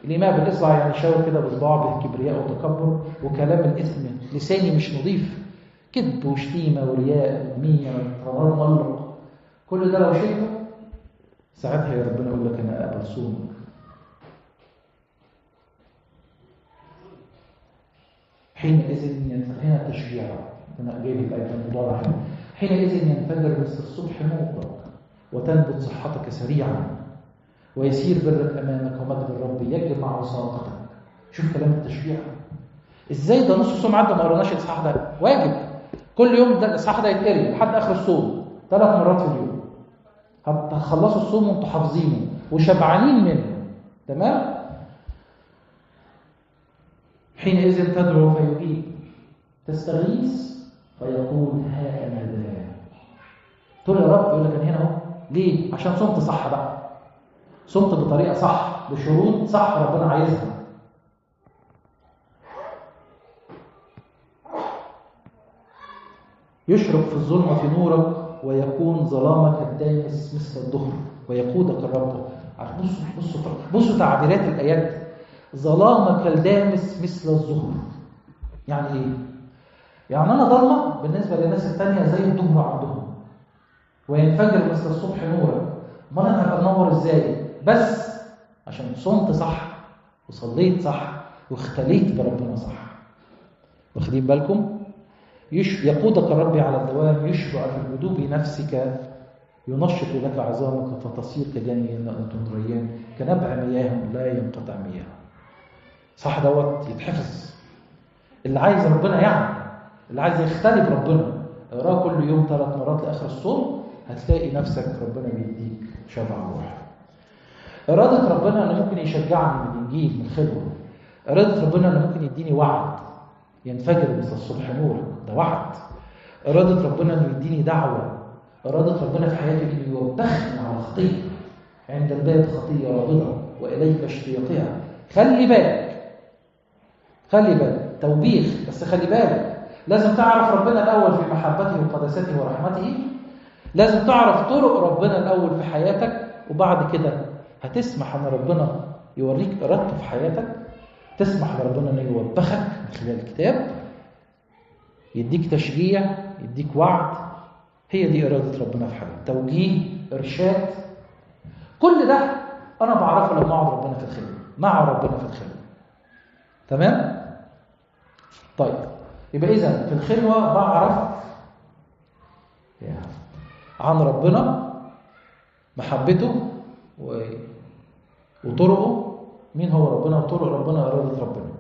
الإيماء بالإصبع يعني شاور كده بإصبعه بالكبرياء والتكبر، وكلام الإثم، لساني مش نظيف، كذب وشتيمة ورياء ونمية وتملق، كل ده لو شلته ساعتها يا ربنا يقول لك أنا أقبل صومك. حينئذ هنا التشجيع، أنا جايب الآية الموضوع ده. حينئذ ينفجر مثل الصبح نورك، وتنبت صحتك سريعا، ويسير برك أمامك، ومجد الرب يجمع ساقتك. شوف كلام التشجيع ازاي. ده نص الصوم عدى ما قريناش الاصحاح ده، واجب كل يوم ده الاصحاح ده يتقري لحد اخر الصوم 3 مرات في اليوم. هتخلصوا الصوم وانتوا حافظينه وشبعانين منه، تمام؟ حينئذ تدعو فيجيب، تستغيث فيقول ها انا ذا. تقول يا رب، يقول لك انا هنا اهو. ليه؟ عشان صمت صح بقى، صمت بطريقة صح، بشروط صح ربنا عايزها. يشرق في الظلمة نورك، ويكون ظلامك الدامس مثل الظهر، ويقودك الرب. بصوا بصوا بصوا تعبيرات الآيات: ظلامك الدامس مثل الظهر. يعني ايه؟ يعني انا ضلمة بالنسبة للناس الثانية زي الظهر عندهم، وينفجر مثل الصبح نورا. امال انا هبقى منور ازاي؟ بس عشان صمت صح وصليت صح واختليت بربنا صح. واخدين بالكم؟ يقودك الرب على الدوام، يشبع في جدوب نفسك، ينشط لك عظامك فتصير كجني ريان، كنبع مياه لا ينقطع مياه. صح دوت يتحفظ. اللي عايز ربنا يعني، اللي عايز يختلي بربنا، اقراه كل يوم 3 مرات لاخر الصوم، هتلاقي نفسك ربنا بيديك شبع روح. إرادة ربنا أنه ممكن يشجعني من الإنجيل من الخلوة. إرادة ربنا أنه ممكن يديني وعد، ينفجر مثل الصبح نور، ده وعد. إرادة ربنا أنه يديني دعوة. إرادة ربنا في حياتي أنه يوبخني على خطية، عند الباب خطية رابضة وإليك اشتياقها. خلي بالك، خلي بالك، توبيخ، بس خلي بالك، لازم تعرف ربنا الأول في محبته وقداسته ورحمته، لازم تعرف طرق ربنا الأول في حياتك، وبعد كده هتسمح أن ربنا يوريك إرادته في حياتك، تسمح لربنا أنه يوبخك من خلال الكتاب، يديك تشجيع، يديك وعد. هي دي إرادة ربنا في حياتك، توجيه، إرشاد. كل ده أنا بعرفه لما أقعد ربنا في الخلوة، مع ربنا في الخلوة. تمام؟ طيب يبقى إذا في الخلوة بعرف عن ربنا، محبته وطرقه، مين هو ربنا وطرق ربنا، إرادة ربنا.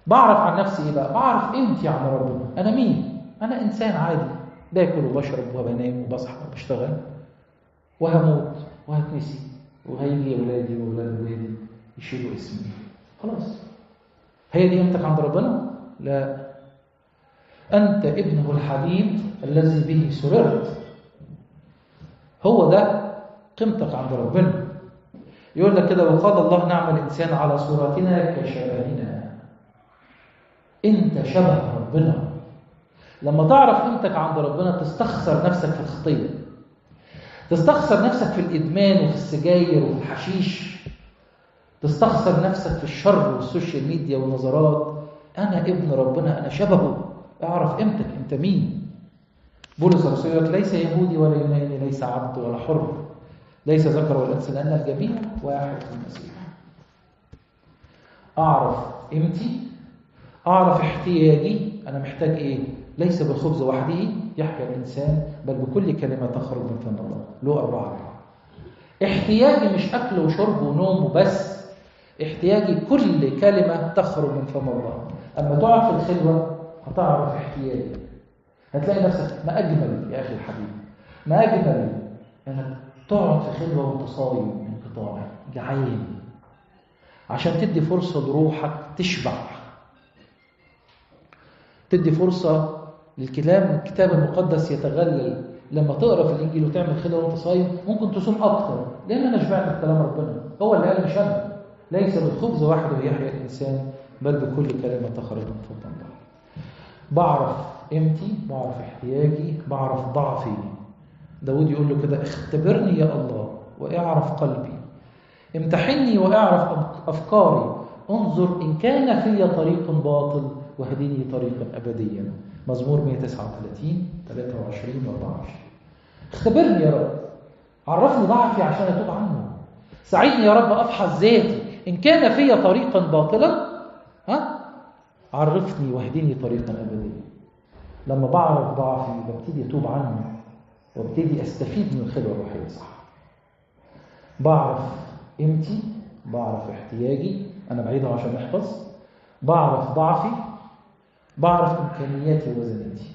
بعرف عن نفسي إيه بقى؟ بعرف قيمتي عن ربنا. أنا مين؟ أنا إنسان عادي، باكل وبشرب وبنام وبصحى وبشتغل، وهموت وهتنسي، وهيجي أولادي وأولاد أولادي يشيلوا اسمي، خلاص. هي دي قيمتك عند ربنا؟ لا، أنت ابنه الحبيب الذي به سررت. هو ده قيمتك عند ربنا. يقول لك كده: وقال الله نعمل الإنسان على صورتنا كشبهنا. أنت شبه ربنا. لما تعرف قيمتك عند ربنا تستخسر نفسك في الخطية، تستخسر نفسك في الإدمان وفي السجاير وفي الحشيش، تستخسر نفسك في الشر وال social media والنظرات. أنا ابن ربنا، أنا شبهه. اعرف قيمتك، أنت مين. بولس الرسول يقول: ليس يهودي ولا يوناني، ليس عبد ولا حر، ليس ذكر ولا أنثى، لأن الجميع واحد في المسيح. أعرف قيمتي، أعرف احتياجي، أنا محتاج إيه. ليس بالخبز وحده يحيا الإنسان، بل بكل كلمة تخرج من فم الله. له 4. احتياجي مش أكل وشرب ونوم وبس، احتياجي كل كلمة تخرج من فم الله. أما تقعد في الخلوة هتعرف احتياجك، هتلاقي نفسك ما أجمل يا أخي الحبيب، ما أجمل أنك تقعد في خلوة وانت صايم انقطاعي جعان، عشان تدي فرصة لروحك تشبع، تدي فرصة للكلام. الكتاب المقدس يتغلل. لما تقرأ في الإنجيل وتعمل خلوة وانت صايم ممكن تصوم أكتر، لأن أنا شبعت بكلام ربنا، هو اللي قال مش أنا. ليس بالخبز وحده يحيا الإنسان، بل بكل كلمة تخرج من فم الله. بعرف قيمتي، بعرف احتياجي، بعرف ضعفي. داود يقول له كده: اختبرني يا الله واعرف قلبي، امتحني واعرف أفكاري، انظر إن كان في طريق باطل واهدني طريقا أبديا. مزمور 139 23 و24. اختبرني يا رب، عرفني ضعفي عشان أتوب عنه، ساعدني يا رب أفحص ذاتي، إن كان في طريقا باطلا ها عرفني واهدني طريقا أبديا. لما بعرف ضعفي ببتدي أتوب عنه وابتدي أستفيد من الخلوة الروحية صح. بعرف قيمتي، بعرف احتياجي، أنا بعيدها عشان أحفظ، بعرف ضعفي، بعرف إمكانياتي ووزناتي.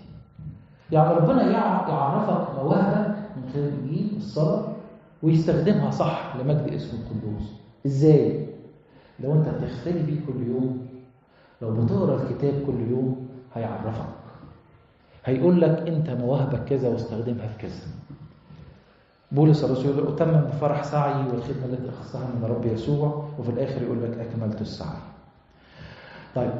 يعني ربنا يعرفك مواهبك من خلال الإنجيل والصلاة ويستخدمها صح لمجد اسمه القدوس. إزاي؟ لو أنت بتختلي بيه كل يوم، لو بتقرأ الكتاب كل يوم، هيعرفك، هيقول لك أنت مواهبك كذا واستخدمها في كذا. بولس الرسول يقول: أتمم بفرح سعي والخدمة التي أخذتها من رب يسوع، وفي الآخر يقول لك أكملت السعي. طيب،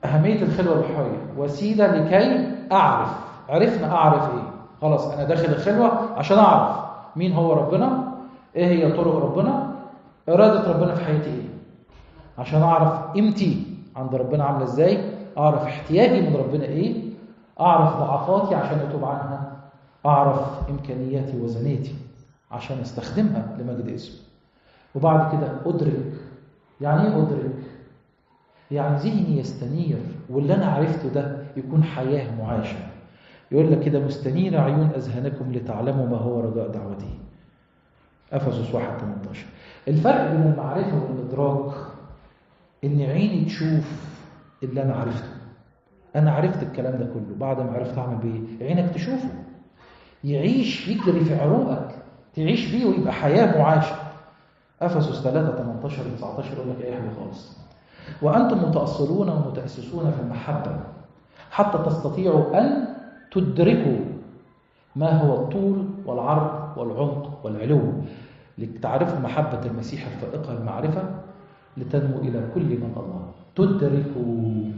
أهمية الخلوة الروحية وسيلة لكي أعرف. عرفنا أعرف إيه؟ خلاص أنا داخل الخلوة عشان أعرف مين هو ربنا، إيه هي طرق ربنا، إرادة ربنا في حياتي إيه، عشان أعرف قيمتي عند ربنا عاملة إزاي، أعرف احتياجي من ربنا إيه، أعرف ضعفاتي عشان أتوب عنها، أعرف إمكانياتي وزنيتي عشان أستخدمها لمجد اسمه. وبعد كده أدرك. يعني إيه أدرك؟ يعني ذهني يستنير، واللي أنا عرفته ده يكون حياة معاشة. يقول لك كده مستنير عيون أذهانكم لتعلموا ما هو رجاء دعوته، أفسس 1:18. الفرق بين المعرفة والإدراك إن عيني تشوف اللي أنا عرفته. أنا عرفت الكلام ده كله، بعد ما عرفت أعمل بيه؟ عينك تشوفه، يعيش، يجري في عروقك، تعيش بيه ويبقى حياة معاشة. أفسس 3:18-19 يقول لك أي حاجة خالص. وأنتم متأصلون ومتأسسون في المحبة حتى تستطيعوا أن تدركوا ما هو الطول والعرض والعمق والعلو، لتعرفوا محبة المسيح الفائقة المعرفة، لتنمو إلى كل من الله. تدركوا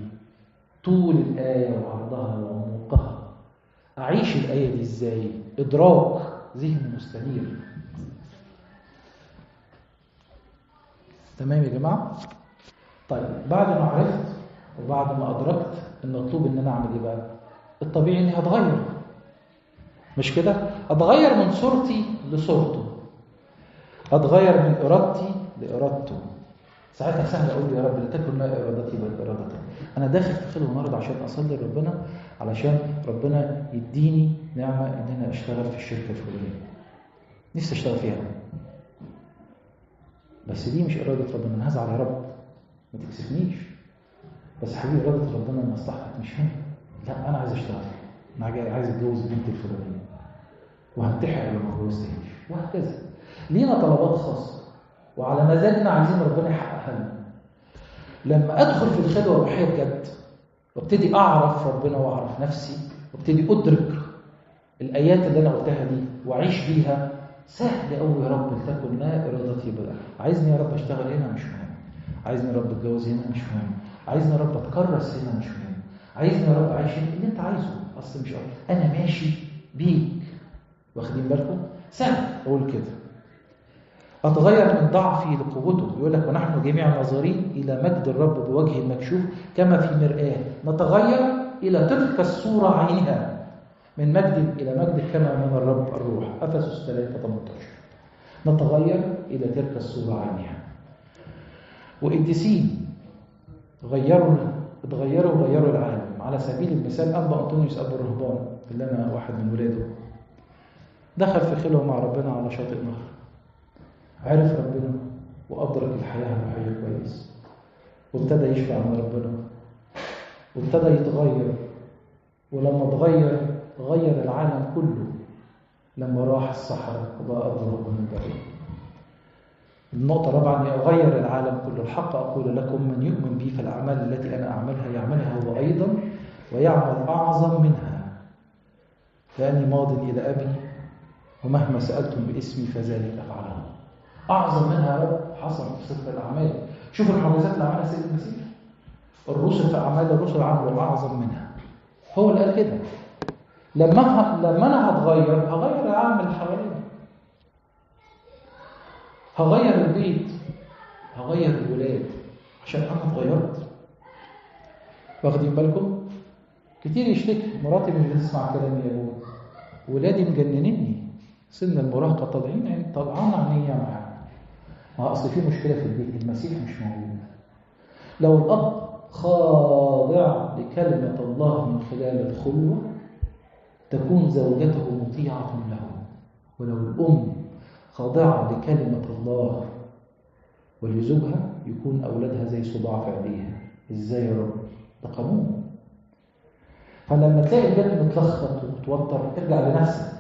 طول الآية وعرضها وعمقها. أعيش الآية دي إزاي؟ إدراك، ذهن مستنير. تمام يا جماعة؟ طيب بعد ما عرفت وبعد ما أدركت، المطلوب إن أنا أعمل إيه بقى؟ الطبيعي إني هتغير، مش كده؟ أتغير من صورتي لصورته، أتغير من إرادتي لإرادته. ساعتها سهل أقول يا رب لا تكن لا إرادتي بل إرادتك. أنا داخل في خلوة النهارده عشان أصلي لربنا، علشان ربنا يديني نعمة إن أنا أشتغل في الشركة الفلانية، نفسي أشتغل فيها، بس دي مش إرادة ربنا. أنا هزعل يا رب، ما تكسفنيش، بس حبيبي إرادة ربنا إن مصلحتك مش هنا. لا أنا عايز أشتغل، أنا عايز أتجوز البنت الفلانية وهنتحر لو ما اتجوزتهاش، وهكذا. لينا طلبات خاصة وعلى مزاجنا عايزين ربنا يحققها لنا. لما أدخل في الخلوة الروحية بجد وابتدي أعرف ربنا وأعرف نفسي وابتدي أدرك الآيات اللي أنا قلتها دي وأعيش بيها، سهل أوي يا رب لتكن لا إرادتي بقى. عايزني يا رب أشتغل هنا، مش مهم. عايزني يا رب أتجوز هنا، مش مهم. عايزني يا رب أتكرس هنا، مش مهم. عايزني يا رب أعيش هنا، اللي أنت عايزه، أصل مش أنا ماشي بيك. واخدين بالكم؟ سهل أقول كده. أتغير من ضعفي لقوته. يقول لك ونحن جميعا ناظرين إلى مجد الرب بوجه مكشوف كما في مرآة، نتغير إلى تلك الصورة عينها من مجد إلى مجد كما من الرب الروح. أفسس 3:18. نتغير إلى تلك الصورة عينها. وقديسين اتغيروا وغيروا العالم. على سبيل المثال أنبا أنطونيوس أبو الرهبان اللي أنا واحد من ولاده، دخل في خلوة مع ربنا على شاطئ نهر، عرف ربنا وأدرك الحياة الروحية كويس، وابتدى يشبع من ربنا وابتدى يتغير. ولما اتغير غير العالم كله لما راح الصحراء وبقى أبو الرهبان البرية. النقطة الرابعة أن أغير العالم كله. الحق أقول لكم من يؤمن بي فالأعمال التي أنا أعملها يعملها هو أيضا ويعمل أعظم منها، لأني ماض إلى أبي ومهما سألتم باسمي فذلك أفعله. أعظم منها يا رب حصل في سفر الأعمال. شوفوا المعجزات اللي عملها سيد المسيح، الرسل في أعمال الرسل عملوا أعظم منها. هو اللي قال كده. لما أنا هتغير هغير العالم اللي حواليا، هغير البيت، هغير الولاد، عشان أنا اتغيرت. واخدين بالكم؟ كتير يشتكي مراتي مش بتسمع كلامي يا ابوي، ولادي مجننيني، سن المراهقة طالعين طلعان عينيا معاهم. ما أصل في مشكلة في البيت، المسيح مش موجود. لو الأب خاضع لكلمة الله من خلال الخلوة تكون زوجته مطيعة له، ولو الأم خاضعة لكلمة الله ولزوجها يكون أولادها زي صباع في عينيها. إزاي يا رب؟ ده قانون. فلما تلاقي البيت متلخبط ومتوتر ارجع لنفسك،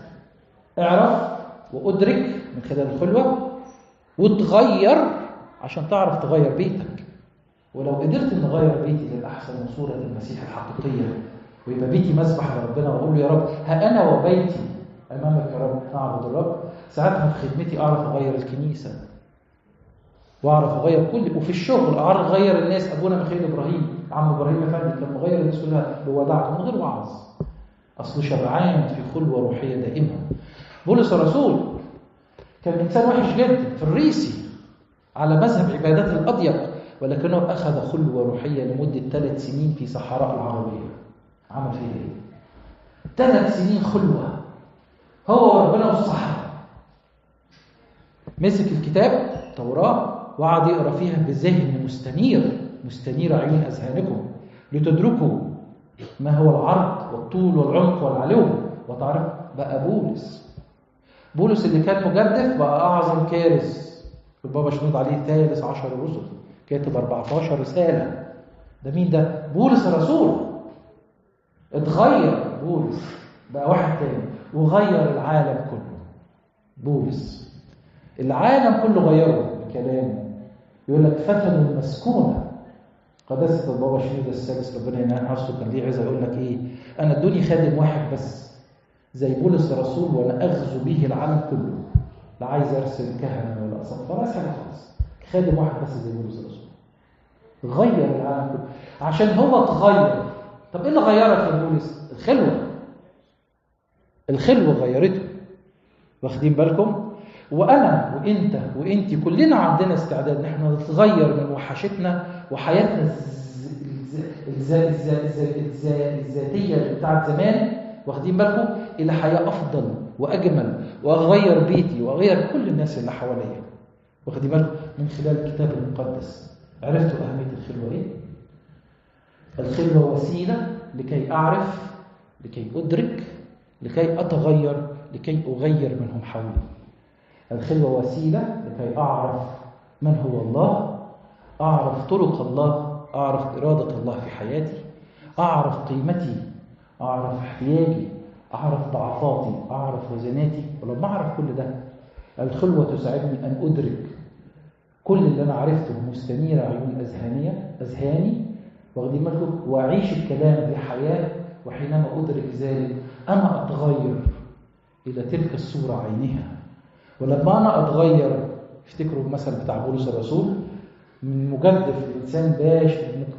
اعرف وأدرك من خلال الخلوة وتغير عشان تعرف تغير بيتك. ولو قدرت ان اغير بيتي للأحسن وصورة المسيح الحقيقية ويبقى بيتي مسبح لربنا واقول له يا رب ها أنا وبيتي أمامك يا رب نعبد الرب، ساعتها في خدمتي أعرف أغير الكنيسة وأعرف أغير كل، وفي الشغل أعرف أغير الناس. أبونا ميخائيل إبراهيم، عم إبراهيم أفندي، كان مغير الناس كلها بوداعته من غير وعظ، أصله شبعان في خلوة روحية دائمة. بولس الرسول كان إنسان وحش جدا فريسي على مذهب عبادات الأضيق، ولكنه أخذ خلوة روحية لمدة 3 سنين في صحراء العربية. عمل فيها إيه؟ 3 سنين خلوة. هو وربنا والصحراء. مسك الكتاب توراة وقعد يقرا فيها بذهن مستنير، مستنير عيون اذهانكم لتدركوا ما هو العرض والطول والعمق والعلو وتعرف. بقى بولس، بولس اللي كان مجدف بقى اعظم كارث. البابا شنود عليه 13 الرسل، كاتب 14 رسالة. ده مين ده؟ بولس الرسول. اتغير بولس، بقى واحد تاني وغير العالم كله. بولس العالم كله غيره بكلامه. يقول لك فتنوا المسكونه. قداسة البابا شنودة السادس ربنا ينعم حسه كان ليه عزة، يقول لك ايه؟ انا ادوني خادم واحد بس زي بولس الرسول وانا اغزو به العالم كله، لا عايز ارسل كهنة ولا اساقفه ولا حاجة خالص، خادم واحد بس زي بولس الرسول غير العالم كله عشان هو اتغير. طب ايه اللي غيرك يا بولس؟ الخلوة. الخلوة غيرته. واخدين بالكم؟ وانا وانت وانتي كلنا عندنا استعداد ان احنا نتغير من وحشتنا وحياتنا الذاتية بتاعت زمان، واخدين بالكم، الى حياة افضل واجمل، واغير بيتي واغير كل الناس اللي حواليا. واخدين بالكم؟ من خلال الكتاب المقدس. عرفتوا اهمية الخلوة ايه؟ الخلوة وسيلة لكي اعرف، لكي ادرك، لكي اتغير، لكي اغير منهم حولي. الخلوة وسيلة لكي أعرف من هو الله، أعرف طرق الله، أعرف إرادة الله في حياتي، أعرف قيمتي، أعرف احتياجي، أعرف ضعفاتي، أعرف وزناتي. ولما أعرف كل ده، الخلوة تساعدني أن أدرك كل اللي أنا عرفته مستنيرة عيون أذهاني، واخدين بالكم، وأعيش الكلام بحياة. وحينما أدرك ذلك أنا أتغير إلى تلك الصورة عينها. ولما أنا أتغير، افتكروا المثل بتاع بولس الرسول، من مجدف لإنسان باش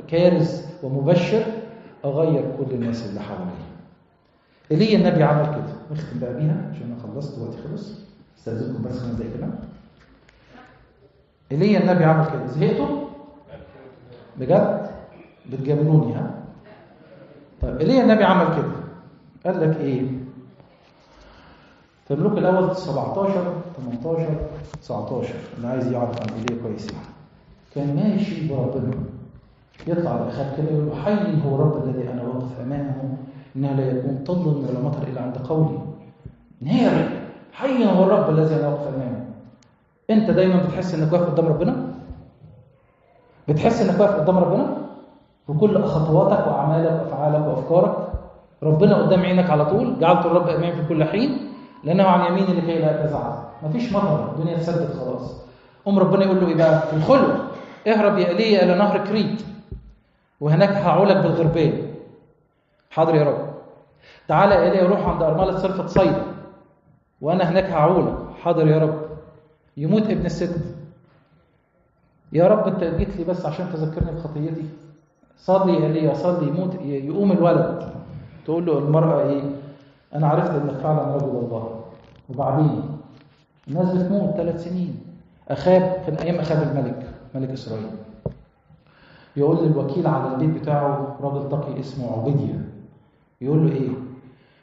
كارز ومبشر، أغير كل الناس اللي حواليا. إيليا النبي عمل كده. نختم بقى بيها عشان أنا خلصت وقتي خلص، استأذنكم بس 5 دقايق كمان. إيليا النبي عمل كده. زهقتوا؟ بجد؟ بتجاملوني ها؟ طيب إيليا النبي عمل كده، قال لك إيه؟ في الملوك الأول 17 18 19، اللي عايز يعرف عن إيليا كويس يعني. كان ماشي بربنا، يطلع لأخاب كده يقول له حي هو الرب الذي أنا واقف أمامه، إنه لا يكون طل ولا مطر إلا عند قولي. نار، حي هو الرب الذي أنا واقف أمامه. أنت دايما بتحس إنك واقف قدام ربنا؟ بتحس إنك واقف قدام ربنا؟ في كل خطواتك وأعمالك وأفعالك وأفكارك ربنا قدام عينك على طول. جعلت الرب أمامي في كل حين لأنه عن يميني لكي لا أتزعزع. مفيش مطر، الدنيا اتسدت خلاص. قوم ربنا يقول له إيه بقى؟ في الخلوة، اهرب يا إيليا إلى نهر كريت وهناك هعولك بالغربان. حاضر يا رب. تعالى يا إيليا روح عند أرملة صرفة صيدا وأنا هناك هعولك. حاضر يا رب. يموت ابن الست. يا رب أنت جيت لي بس عشان تذكرني بخطيتي. صلي يا إيليا صلي، يموت، يقوم الولد. تقول له المرأة إيه؟ أنا عرفت إنك فعلا رجل الله. وبعدين الناس بتموت 3 سنين. أخاب كان أيام أخاب الملك، ملك إسرائيل، يقول للوكيل على البيت بتاعه راجل تقي اسمه عبيديا، يقول له إيه؟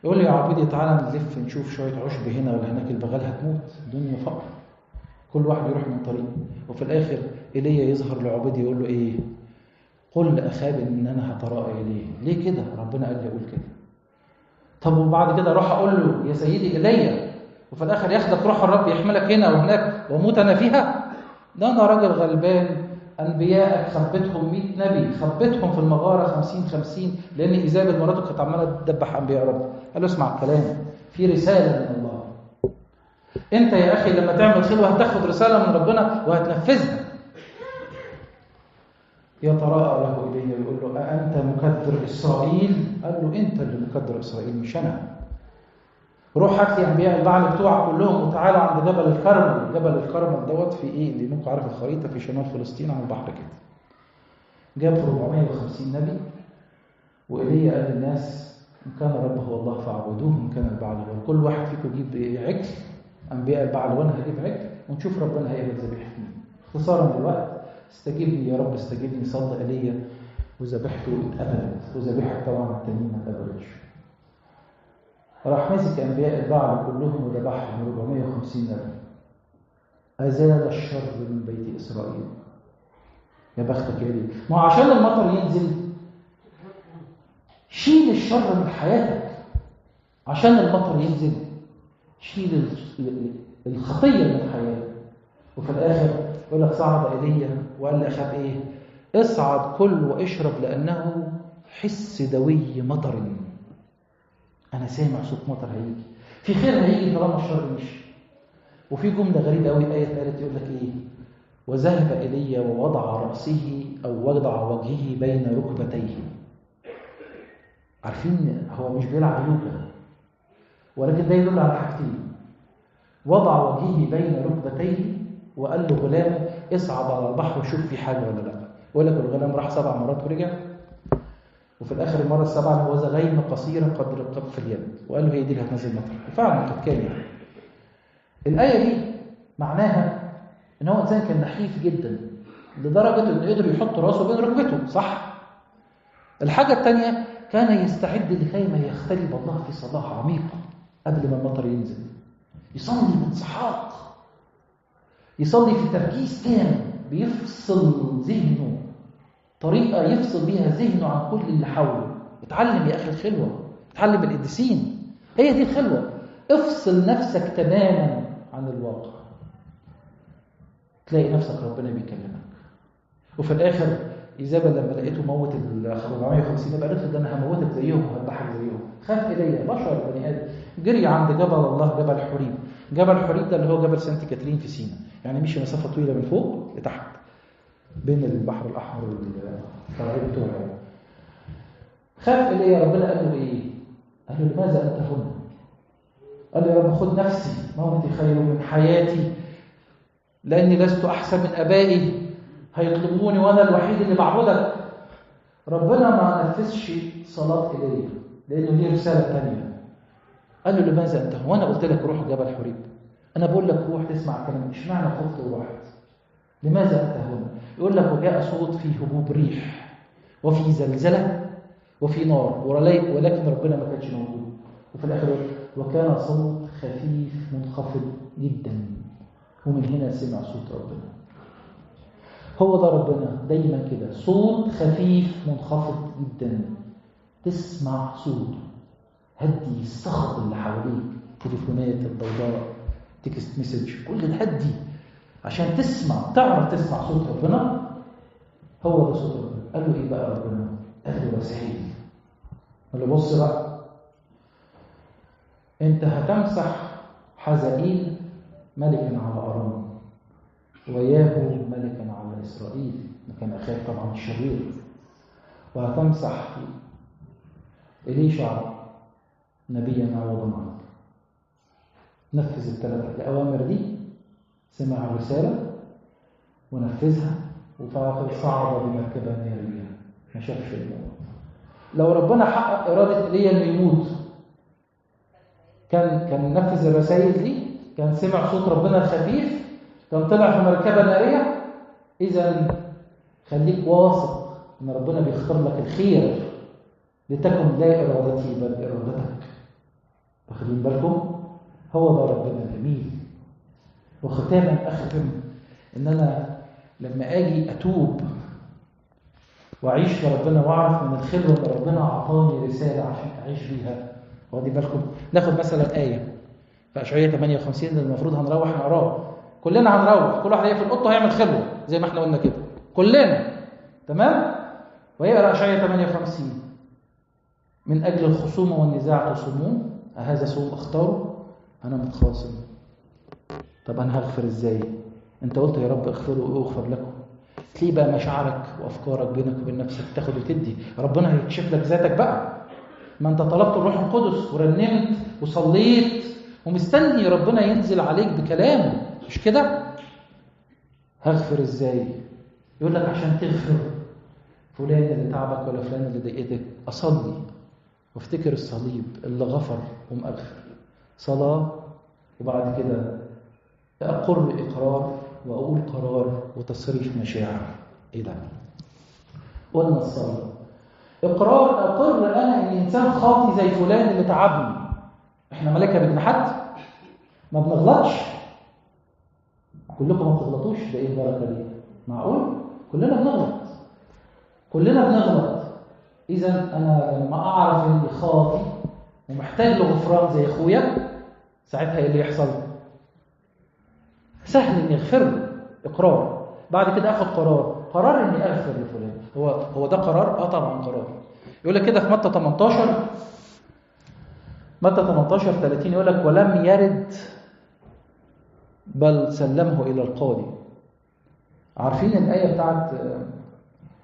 يقول له يا عبيديا تعالى نلف نشوف شوية عشب هنا ولا هناك، البغال هتموت، الدنيا فقر، كل واحد يروح من طريق. وفي الآخر إيليا يظهر لعبيديا يقول له إيه؟ قل لأخاب إن أنا هتراءى إليه. ليه كده؟ ربنا قال لي أقول كده. طب وبعد كده اروح اقول له يا سيدي ايليا، وفي الاخر ياخدك روح الرب يحملك هنا وهناك واموت انا فيها؟ ده انا راجل غلبان، انبيائك خبتهم 100 نبي، خبتهم في المغارة 50 50، لان ايزابل مراته كانت عماله تدبح انبياء رب. قال له اسمع الكلام، في رسالة من الله. انت يا اخي لما تعمل خلوه هتاخد رسالة من ربنا وهتنفذها. يتراءى له إيليا يقول له أأنت مكدر إسرائيل؟ قال له أنت اللي مكدر إسرائيل مش أنا. روح هات لي أنبياء البعل بتوعك كلهم وتعالى عند جبل الكرمل. جبل الكرمل دوت في إيه؟ اللي ممكن عارف الخريطة، في شمال فلسطين على البحر كده. جاب 450 نبي، وإيليا قال للناس إن كان الرب هو الله فاعبدوه، إن كان البعل هو. كل واحد فيكم يجيب عجل، أنبياء البعل وأنا هجيب عجل، ونشوف ربنا هيقبل ذبيحة مين. اختصارا للوقت، استجيبني يا رب استجيبني، صلى ايليا وذبيحته اتقبلت، وذبيحة طبعا التانيين ما اتقبلتش. راح مسك أنبياء البعل كلهم وذبحهم 450 نبي. أزال الشر من بيت إسرائيل. يا بختك يا ليه، ما عشان المطر ينزل شيل الشر من حياتك، عشان المطر ينزل شيل الخطية من حياتك. وفي الآخر يقول لك صعد إيليا وقال لأخاب إيه؟ اصعد كل واشرب لأنه حس دوي مطر. أنا سامع صوت مطر هيجي، في خير هيجي طالما الشر مشي. وفي جملة غريبة أوي، آية اتقالت يقول لك إيه؟ وذهب إيليا ووضع رأسه أو وضع وجهه بين ركبتيه. عارفين هو مش بيلعب يوجا، ولكن ده يدل على حاجتين. وضع وجهه بين ركبتيه وقال له غلامه اصعد على البحر وشوف في حاجة ولا لا. يقول لك الغلام راح 7 مرات ورجع، وفي الآخر المرة السابعة هو غيمة قصيرة قدر كف اليد، وقال له هي دي اللي هتنزل مطر. وفعلا قد كان. يعني الآية دي معناها إن هو إنسان كان نحيف جدا لدرجة إنه قدر يحط راسه بين ركبته، صح؟ الحاجة الثانية كان يستعد لكي ما يختلي بالله في صلاة عميقة قبل ما المطر ينزل، يصلي بانسحاق، يصلي في تركيز تام، بيفصل ذهنه، طريقة يفصل بيها ذهنه عن كل اللي حوله. اتعلم يا أخي الخلوة، اتعلم القديسين، هي دي الخلوة. افصل نفسك تماما عن الواقع، تلاقي نفسك ربنا بيكلمك. وفي الآخر إيزابل لما لقيته موت ال 450 قالت له ده أنا هموتك زيهم وهذبحك زيهم. خاف إيليا، بشر بني آدم، جري عند جبل الله، جبل حريب. جبل حريب ده اللي هو جبل سانت كاترين في سينا، يعني مشي مسافة طويلة من فوق لتحت بين البحر الأحمر والطريق بتوعه. خاف إيليا، ربنا قال له إيه؟ قال له لماذا أنت هنا؟ قال له يا رب خد نفسي، موتي خير من حياتي، لأني لست أحسن من أبائي، هيطلبوني وأنا الوحيد اللي بعبدك. ربنا ما نفذش صلاة إيليا لأنه ليه رسالة تانية. قال له لماذا أنت؟ وأنا قلت لك روح جبل حريب، أنا بقول لك روح تسمع كلام، مش معنى خفت ورحت، لماذا أنت هنا؟ يقول لك وجاء صوت في هبوب ريح وفي زلزلة وفي نار، ولكن ربنا ما كانش موجود. وفي الآخر وكان صوت خفيف منخفض جدا، ومن هنا سمع صوت ربنا. هو ده ربنا دايما كده، صوت خفيف منخفض جدا، تسمع صوته. هدي الصخب اللي حواليك، تليفونات، الضوضاء، text message، كل ده هدي عشان تسمع، تعرف تسمع صوت ربنا. هو ده صوت ربنا. قال له ايه بقى ربنا؟ قال له رسائل. قال له بص بقى، انت هتمسح حزائيل ملكا على ارام، وياهو ملكا على اسرائيل، كان اخاه طبعا الشرير، وهتمسح إليشع نبيا عوضا عنك. نفذ الثلاث الأوامر دي، سمع الرسالة ونفذها، وفي صعد بمركبة نارية، ما شافش الموت. لو ربنا حقق إرادة إيليا إنه يموت، كان نفذ الرسائل دي، كان سمع صوت ربنا الخفيف، كان طلع في مركبة نارية. إذا خليك واثق إن ربنا بيختار لك الخير، لتكن لا إرادتي بل إرادتك. واخدين بالكم؟ هو ده ربنا الجميل. وختاما أختم إن أنا لما أجي أتوب وأعيش لربنا وأعرف من الخلوة إن ربنا أعطاني رسالة عشان أعيش بيها. واخدين بالكم؟ ناخد مثلا آية في أشعياء 58 اللي المفروض هنروح نقراه كلنا، هنروح كل واحد هيقفل أوضته هيعمل خلوة زي ما احنا قلنا كده كلنا، تمام؟ ويقرأ أشعياء 58: من أجل الخصومة والنزاع تصومون، أهذا صوم اختاره؟ أنا متخاصم، طب أنا هغفر إزاي؟ أنت قلت يا رب اغفروا وأغفر لكم. تلاقي بقى مشاعرك وأفكارك بينك وبين نفسك تاخد وتدي، ربنا هيكشف لك ذاتك بقى. ما أنت طلبت الروح القدس ورنمت وصليت ومستني ربنا ينزل عليك بكلامه، مش كده؟ هغفر إزاي؟ يقول لك عشان تغفر فلان اللي تعبك ولا فلان اللي ضايقتك، أصلي وافتكر الصليب اللي غفر قوم أغفر. صلاة، وبعد كده أقر إقرار وأقول قرار وتصريف مشاعر. إيه ده؟ قلنا الصلاة إقرار، أقر أنا إن إنسان خاطي زي فلان اللي تعبني، احنا ملائكة بجناحات؟ ما بنغلطش؟ كلكم ما بتغلطوش؟ ده ايه البركة دي؟ معقول؟ كلنا بنغلط، كلنا بنغلط. اذا انا لما اعرف اني خاطي ومحتاج لغفران زي اخويا، ساعتها ايه اللي يحصل؟ سهل اني اغفر له، اقرار. بعد كده اخد قرار، قرار اني اغفر لفلان. هو ده قرار؟ طبعا قرار. يقول لك كده في متى 18، متى 18:30 يقول لك ولم يرد بل سلمه الى القاضي. عارفين الايه بتاعت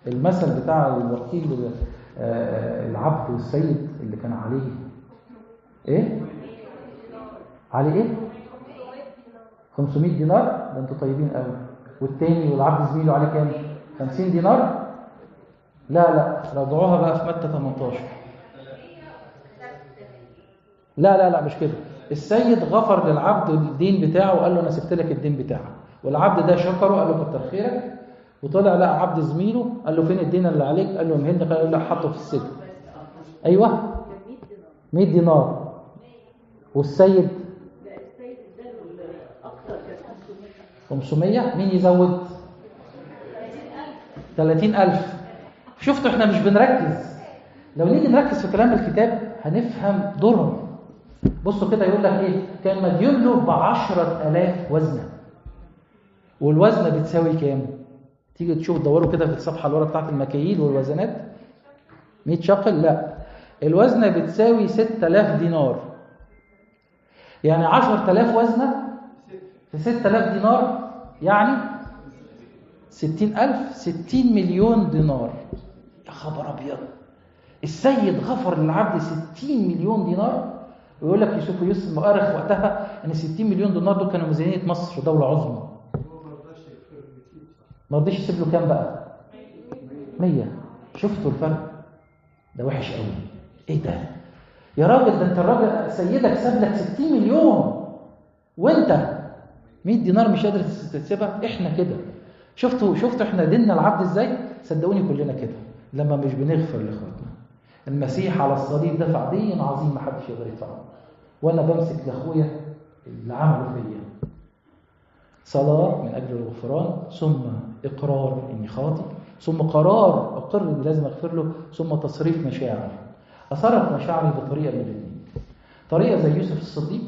المثل بتاع الوكيل العبد والسيد اللي كان عليه ايه؟ عليه ايه؟ 500 دينار. ده انتوا طيبين قوي. والتاني والعبد زميله عليه كام؟ 50 دينار. لا لا، راجعوها بقى في متى 18. لا لا لا، مش كده. السيد غفر للعبد الدين بتاعه وقال له انا سبت لك الدين بتاعك، والعبد ده شكره قال له كتر خيرك، وطلع لقى عبد زميله قال له فين الدين اللي عليك؟ قال له مهلني. قال له لا، حطه في السجن. ايوه 100 دينار. والسيد 500. مين يزود؟ 30,000. شفتوا احنا مش بنركز. لو نيجي نركز في كلام الكتاب هنفهم دورهم. بصوا كده يقول لك ايه؟ كان مديون له ب10,000 وزنه، والوزنه بتساوي كام؟ تيجي تشوف دوروا كده في الصفحة اللي ورا بتاعت المكاييل والوزنات. 100 شقل؟ لا، الوزنه بتساوي 6,000 دينار. يعني 10,000 وزنه في 6,000 دينار يعني 60,000، 60 مليون دينار. يا خبر ابيض! السيد غفر للعبد 60 مليون دينار. ويقول لك يوسف المؤرخ وقتها ان 60 مليون دينار دول كانوا ميزانية مصر، دولة عظمى. ما رضيش يسيب له كام بقى؟ 100. شفتوا الفرق؟ ده وحش قوي. ايه ده يا راجل؟ ده انت الراجل سيدك ساب لك 60 مليون وانت 100 دينار مش قادر تسيبها. احنا كده. شفتوا احنا ديننا العبد ازاي؟ صدقوني كلنا كده لما مش بنغفر لاخواتنا. المسيح على الصليب دفع دين عظيم ما حدش يقدر يدفعه، وانا بمسك لاخويا اللي عمله فيا. صلاة من اجل الغفران، ثم اقرار اني خاطئ، ثم قرار اقر اني لازم اغفر له، ثم تصريف مشاعر. اصرف مشاعري بطريقة من الاثنين. طريقه زي يوسف الصديق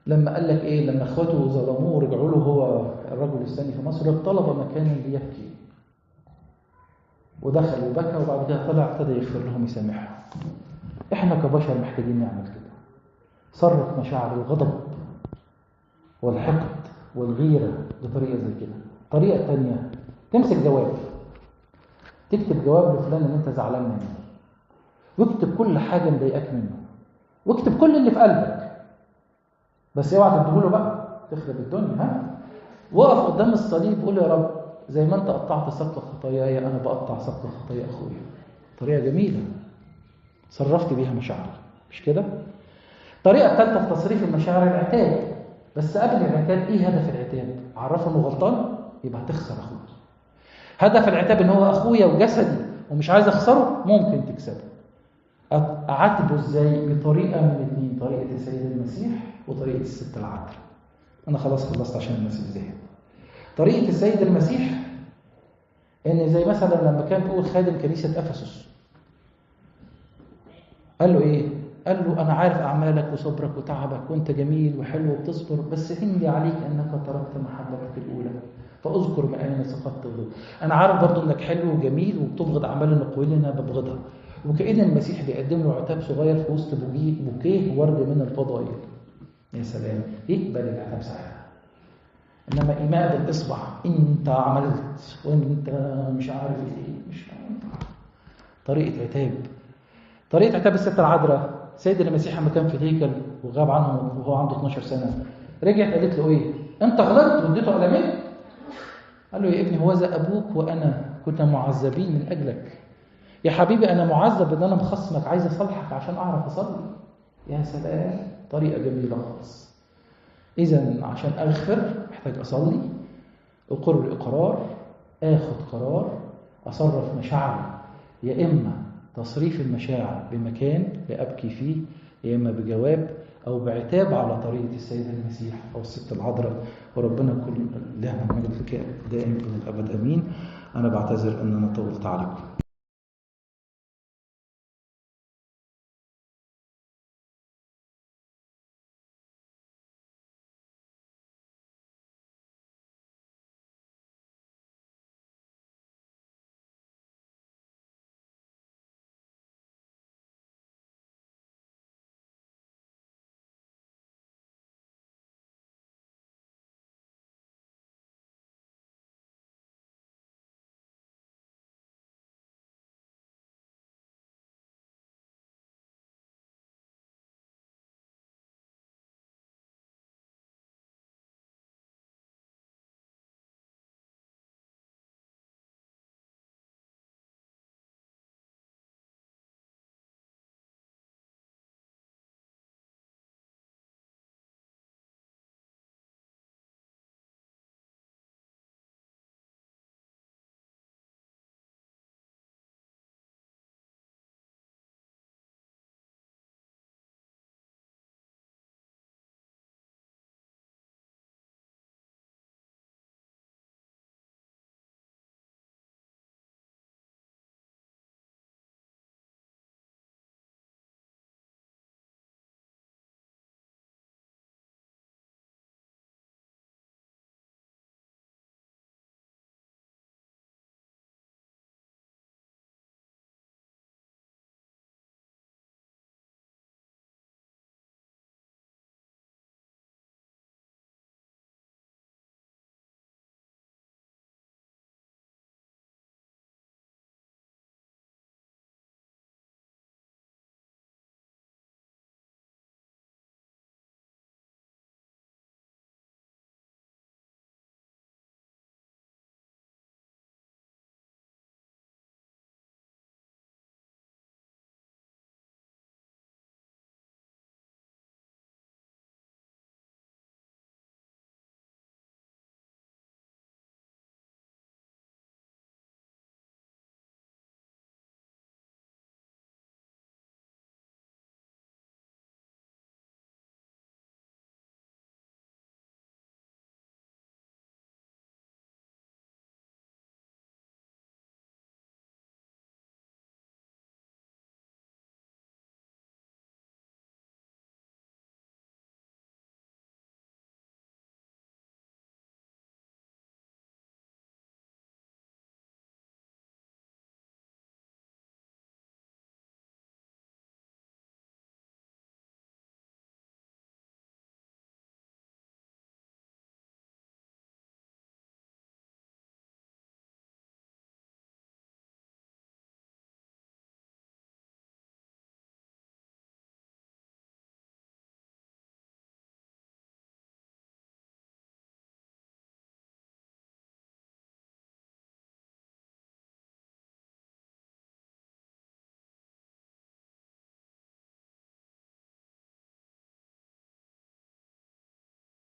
لما قال لك ايه؟ لما اخواته ظلموه ورجعوا له، هو الرجل الثاني في مصر، طلب مكانا ليبكي، ودخل وبكى، وبعد كده طلع ابتدى يغفر لهم يسامحهم. احنا كبشر محتاجين نعمل كده. صرف مشاعر الغضب والحقد والغيرة بطريقة زي كده. طريقه ثانية، تمسك جواب، تكتب جواب لفلان ان انت زعلان منه، واكتب كل حاجة مضايقاك منه، واكتب كل اللي في قلبك، بس اوعى تديهوله بقى تخرب الدنيا. ها، وقف قدام الصليب قول يا رب زي ما انت قطعت سقف خطاياي انا بقطع سقف خطايا اخويا. طريقه جميلة صرفت بيها مشاعري، مش كده؟ الطريقة الثالثة في تصريف المشاعر العتاب. بس قبل العتاب ايه هدف العتاب؟ عرفه انه غلطان يبقى هتخسر اخوك. هدف العتاب ان هو اخويا وجسدي ومش عايز اخسره، ممكن تكسبه. اعاتبه ازاي؟ بطريقة من الاثنين، طريقه السيد المسيح وطريقه الست العذراء. انا خلاص خلصت عشان الناس ازاي. طريقه السيد المسيح ان زي مثلا لما كان بيقول خادم كنيسة افسس، قال له ايه؟ قال له انا عارف اعمالك وصبرك وتعبك وانت جميل وحلو وبتصبر، بس عندي عليك انك تركت محبتك الاولى، فاذكر ما انا سقطت. انا عارف برضو انك حلو وجميل وبتبغض اعمال النقوين اللي انا ببغضها. وكأن المسيح بيقدم له عتاب صغير في وسط بوكيه ورد من الفضائل. يا سلام، يقبل العتاب ساعتها. انما ايماء بالاصبع، انت عملت وانت مش عارف ايه، مش عارف. طريقه عتاب، طريقه عتاب الست العذراء. سيد المسيح لما كان في الهيكل وغاب عنه وهو عنده 12 سنة، رجعت قالت له ايه؟ انت غلطت واديته قلمين. قال له يا ابني هو ذا ابوك وانا كنا معذبين من اجلك. يا حبيبي انا معذب ان انا مخصمك، عايز اصلحك عشان اعرف اصلي. يا سلام، طريقه جميلة خالص. اذا عشان اغفر محتاج اصلي، اقر اقرار، اخد قرار، اصرف مشاعري. يا اما تصريف المشاعر بمكان لابكي فيه، يا إما بجواب أو بعتاب على طريقة السيد المسيح أو الست العذراء. وربنا كل له المجد دائم إلى الأبد، آمين. أنا بعتذر أن أنا طولت عليكم.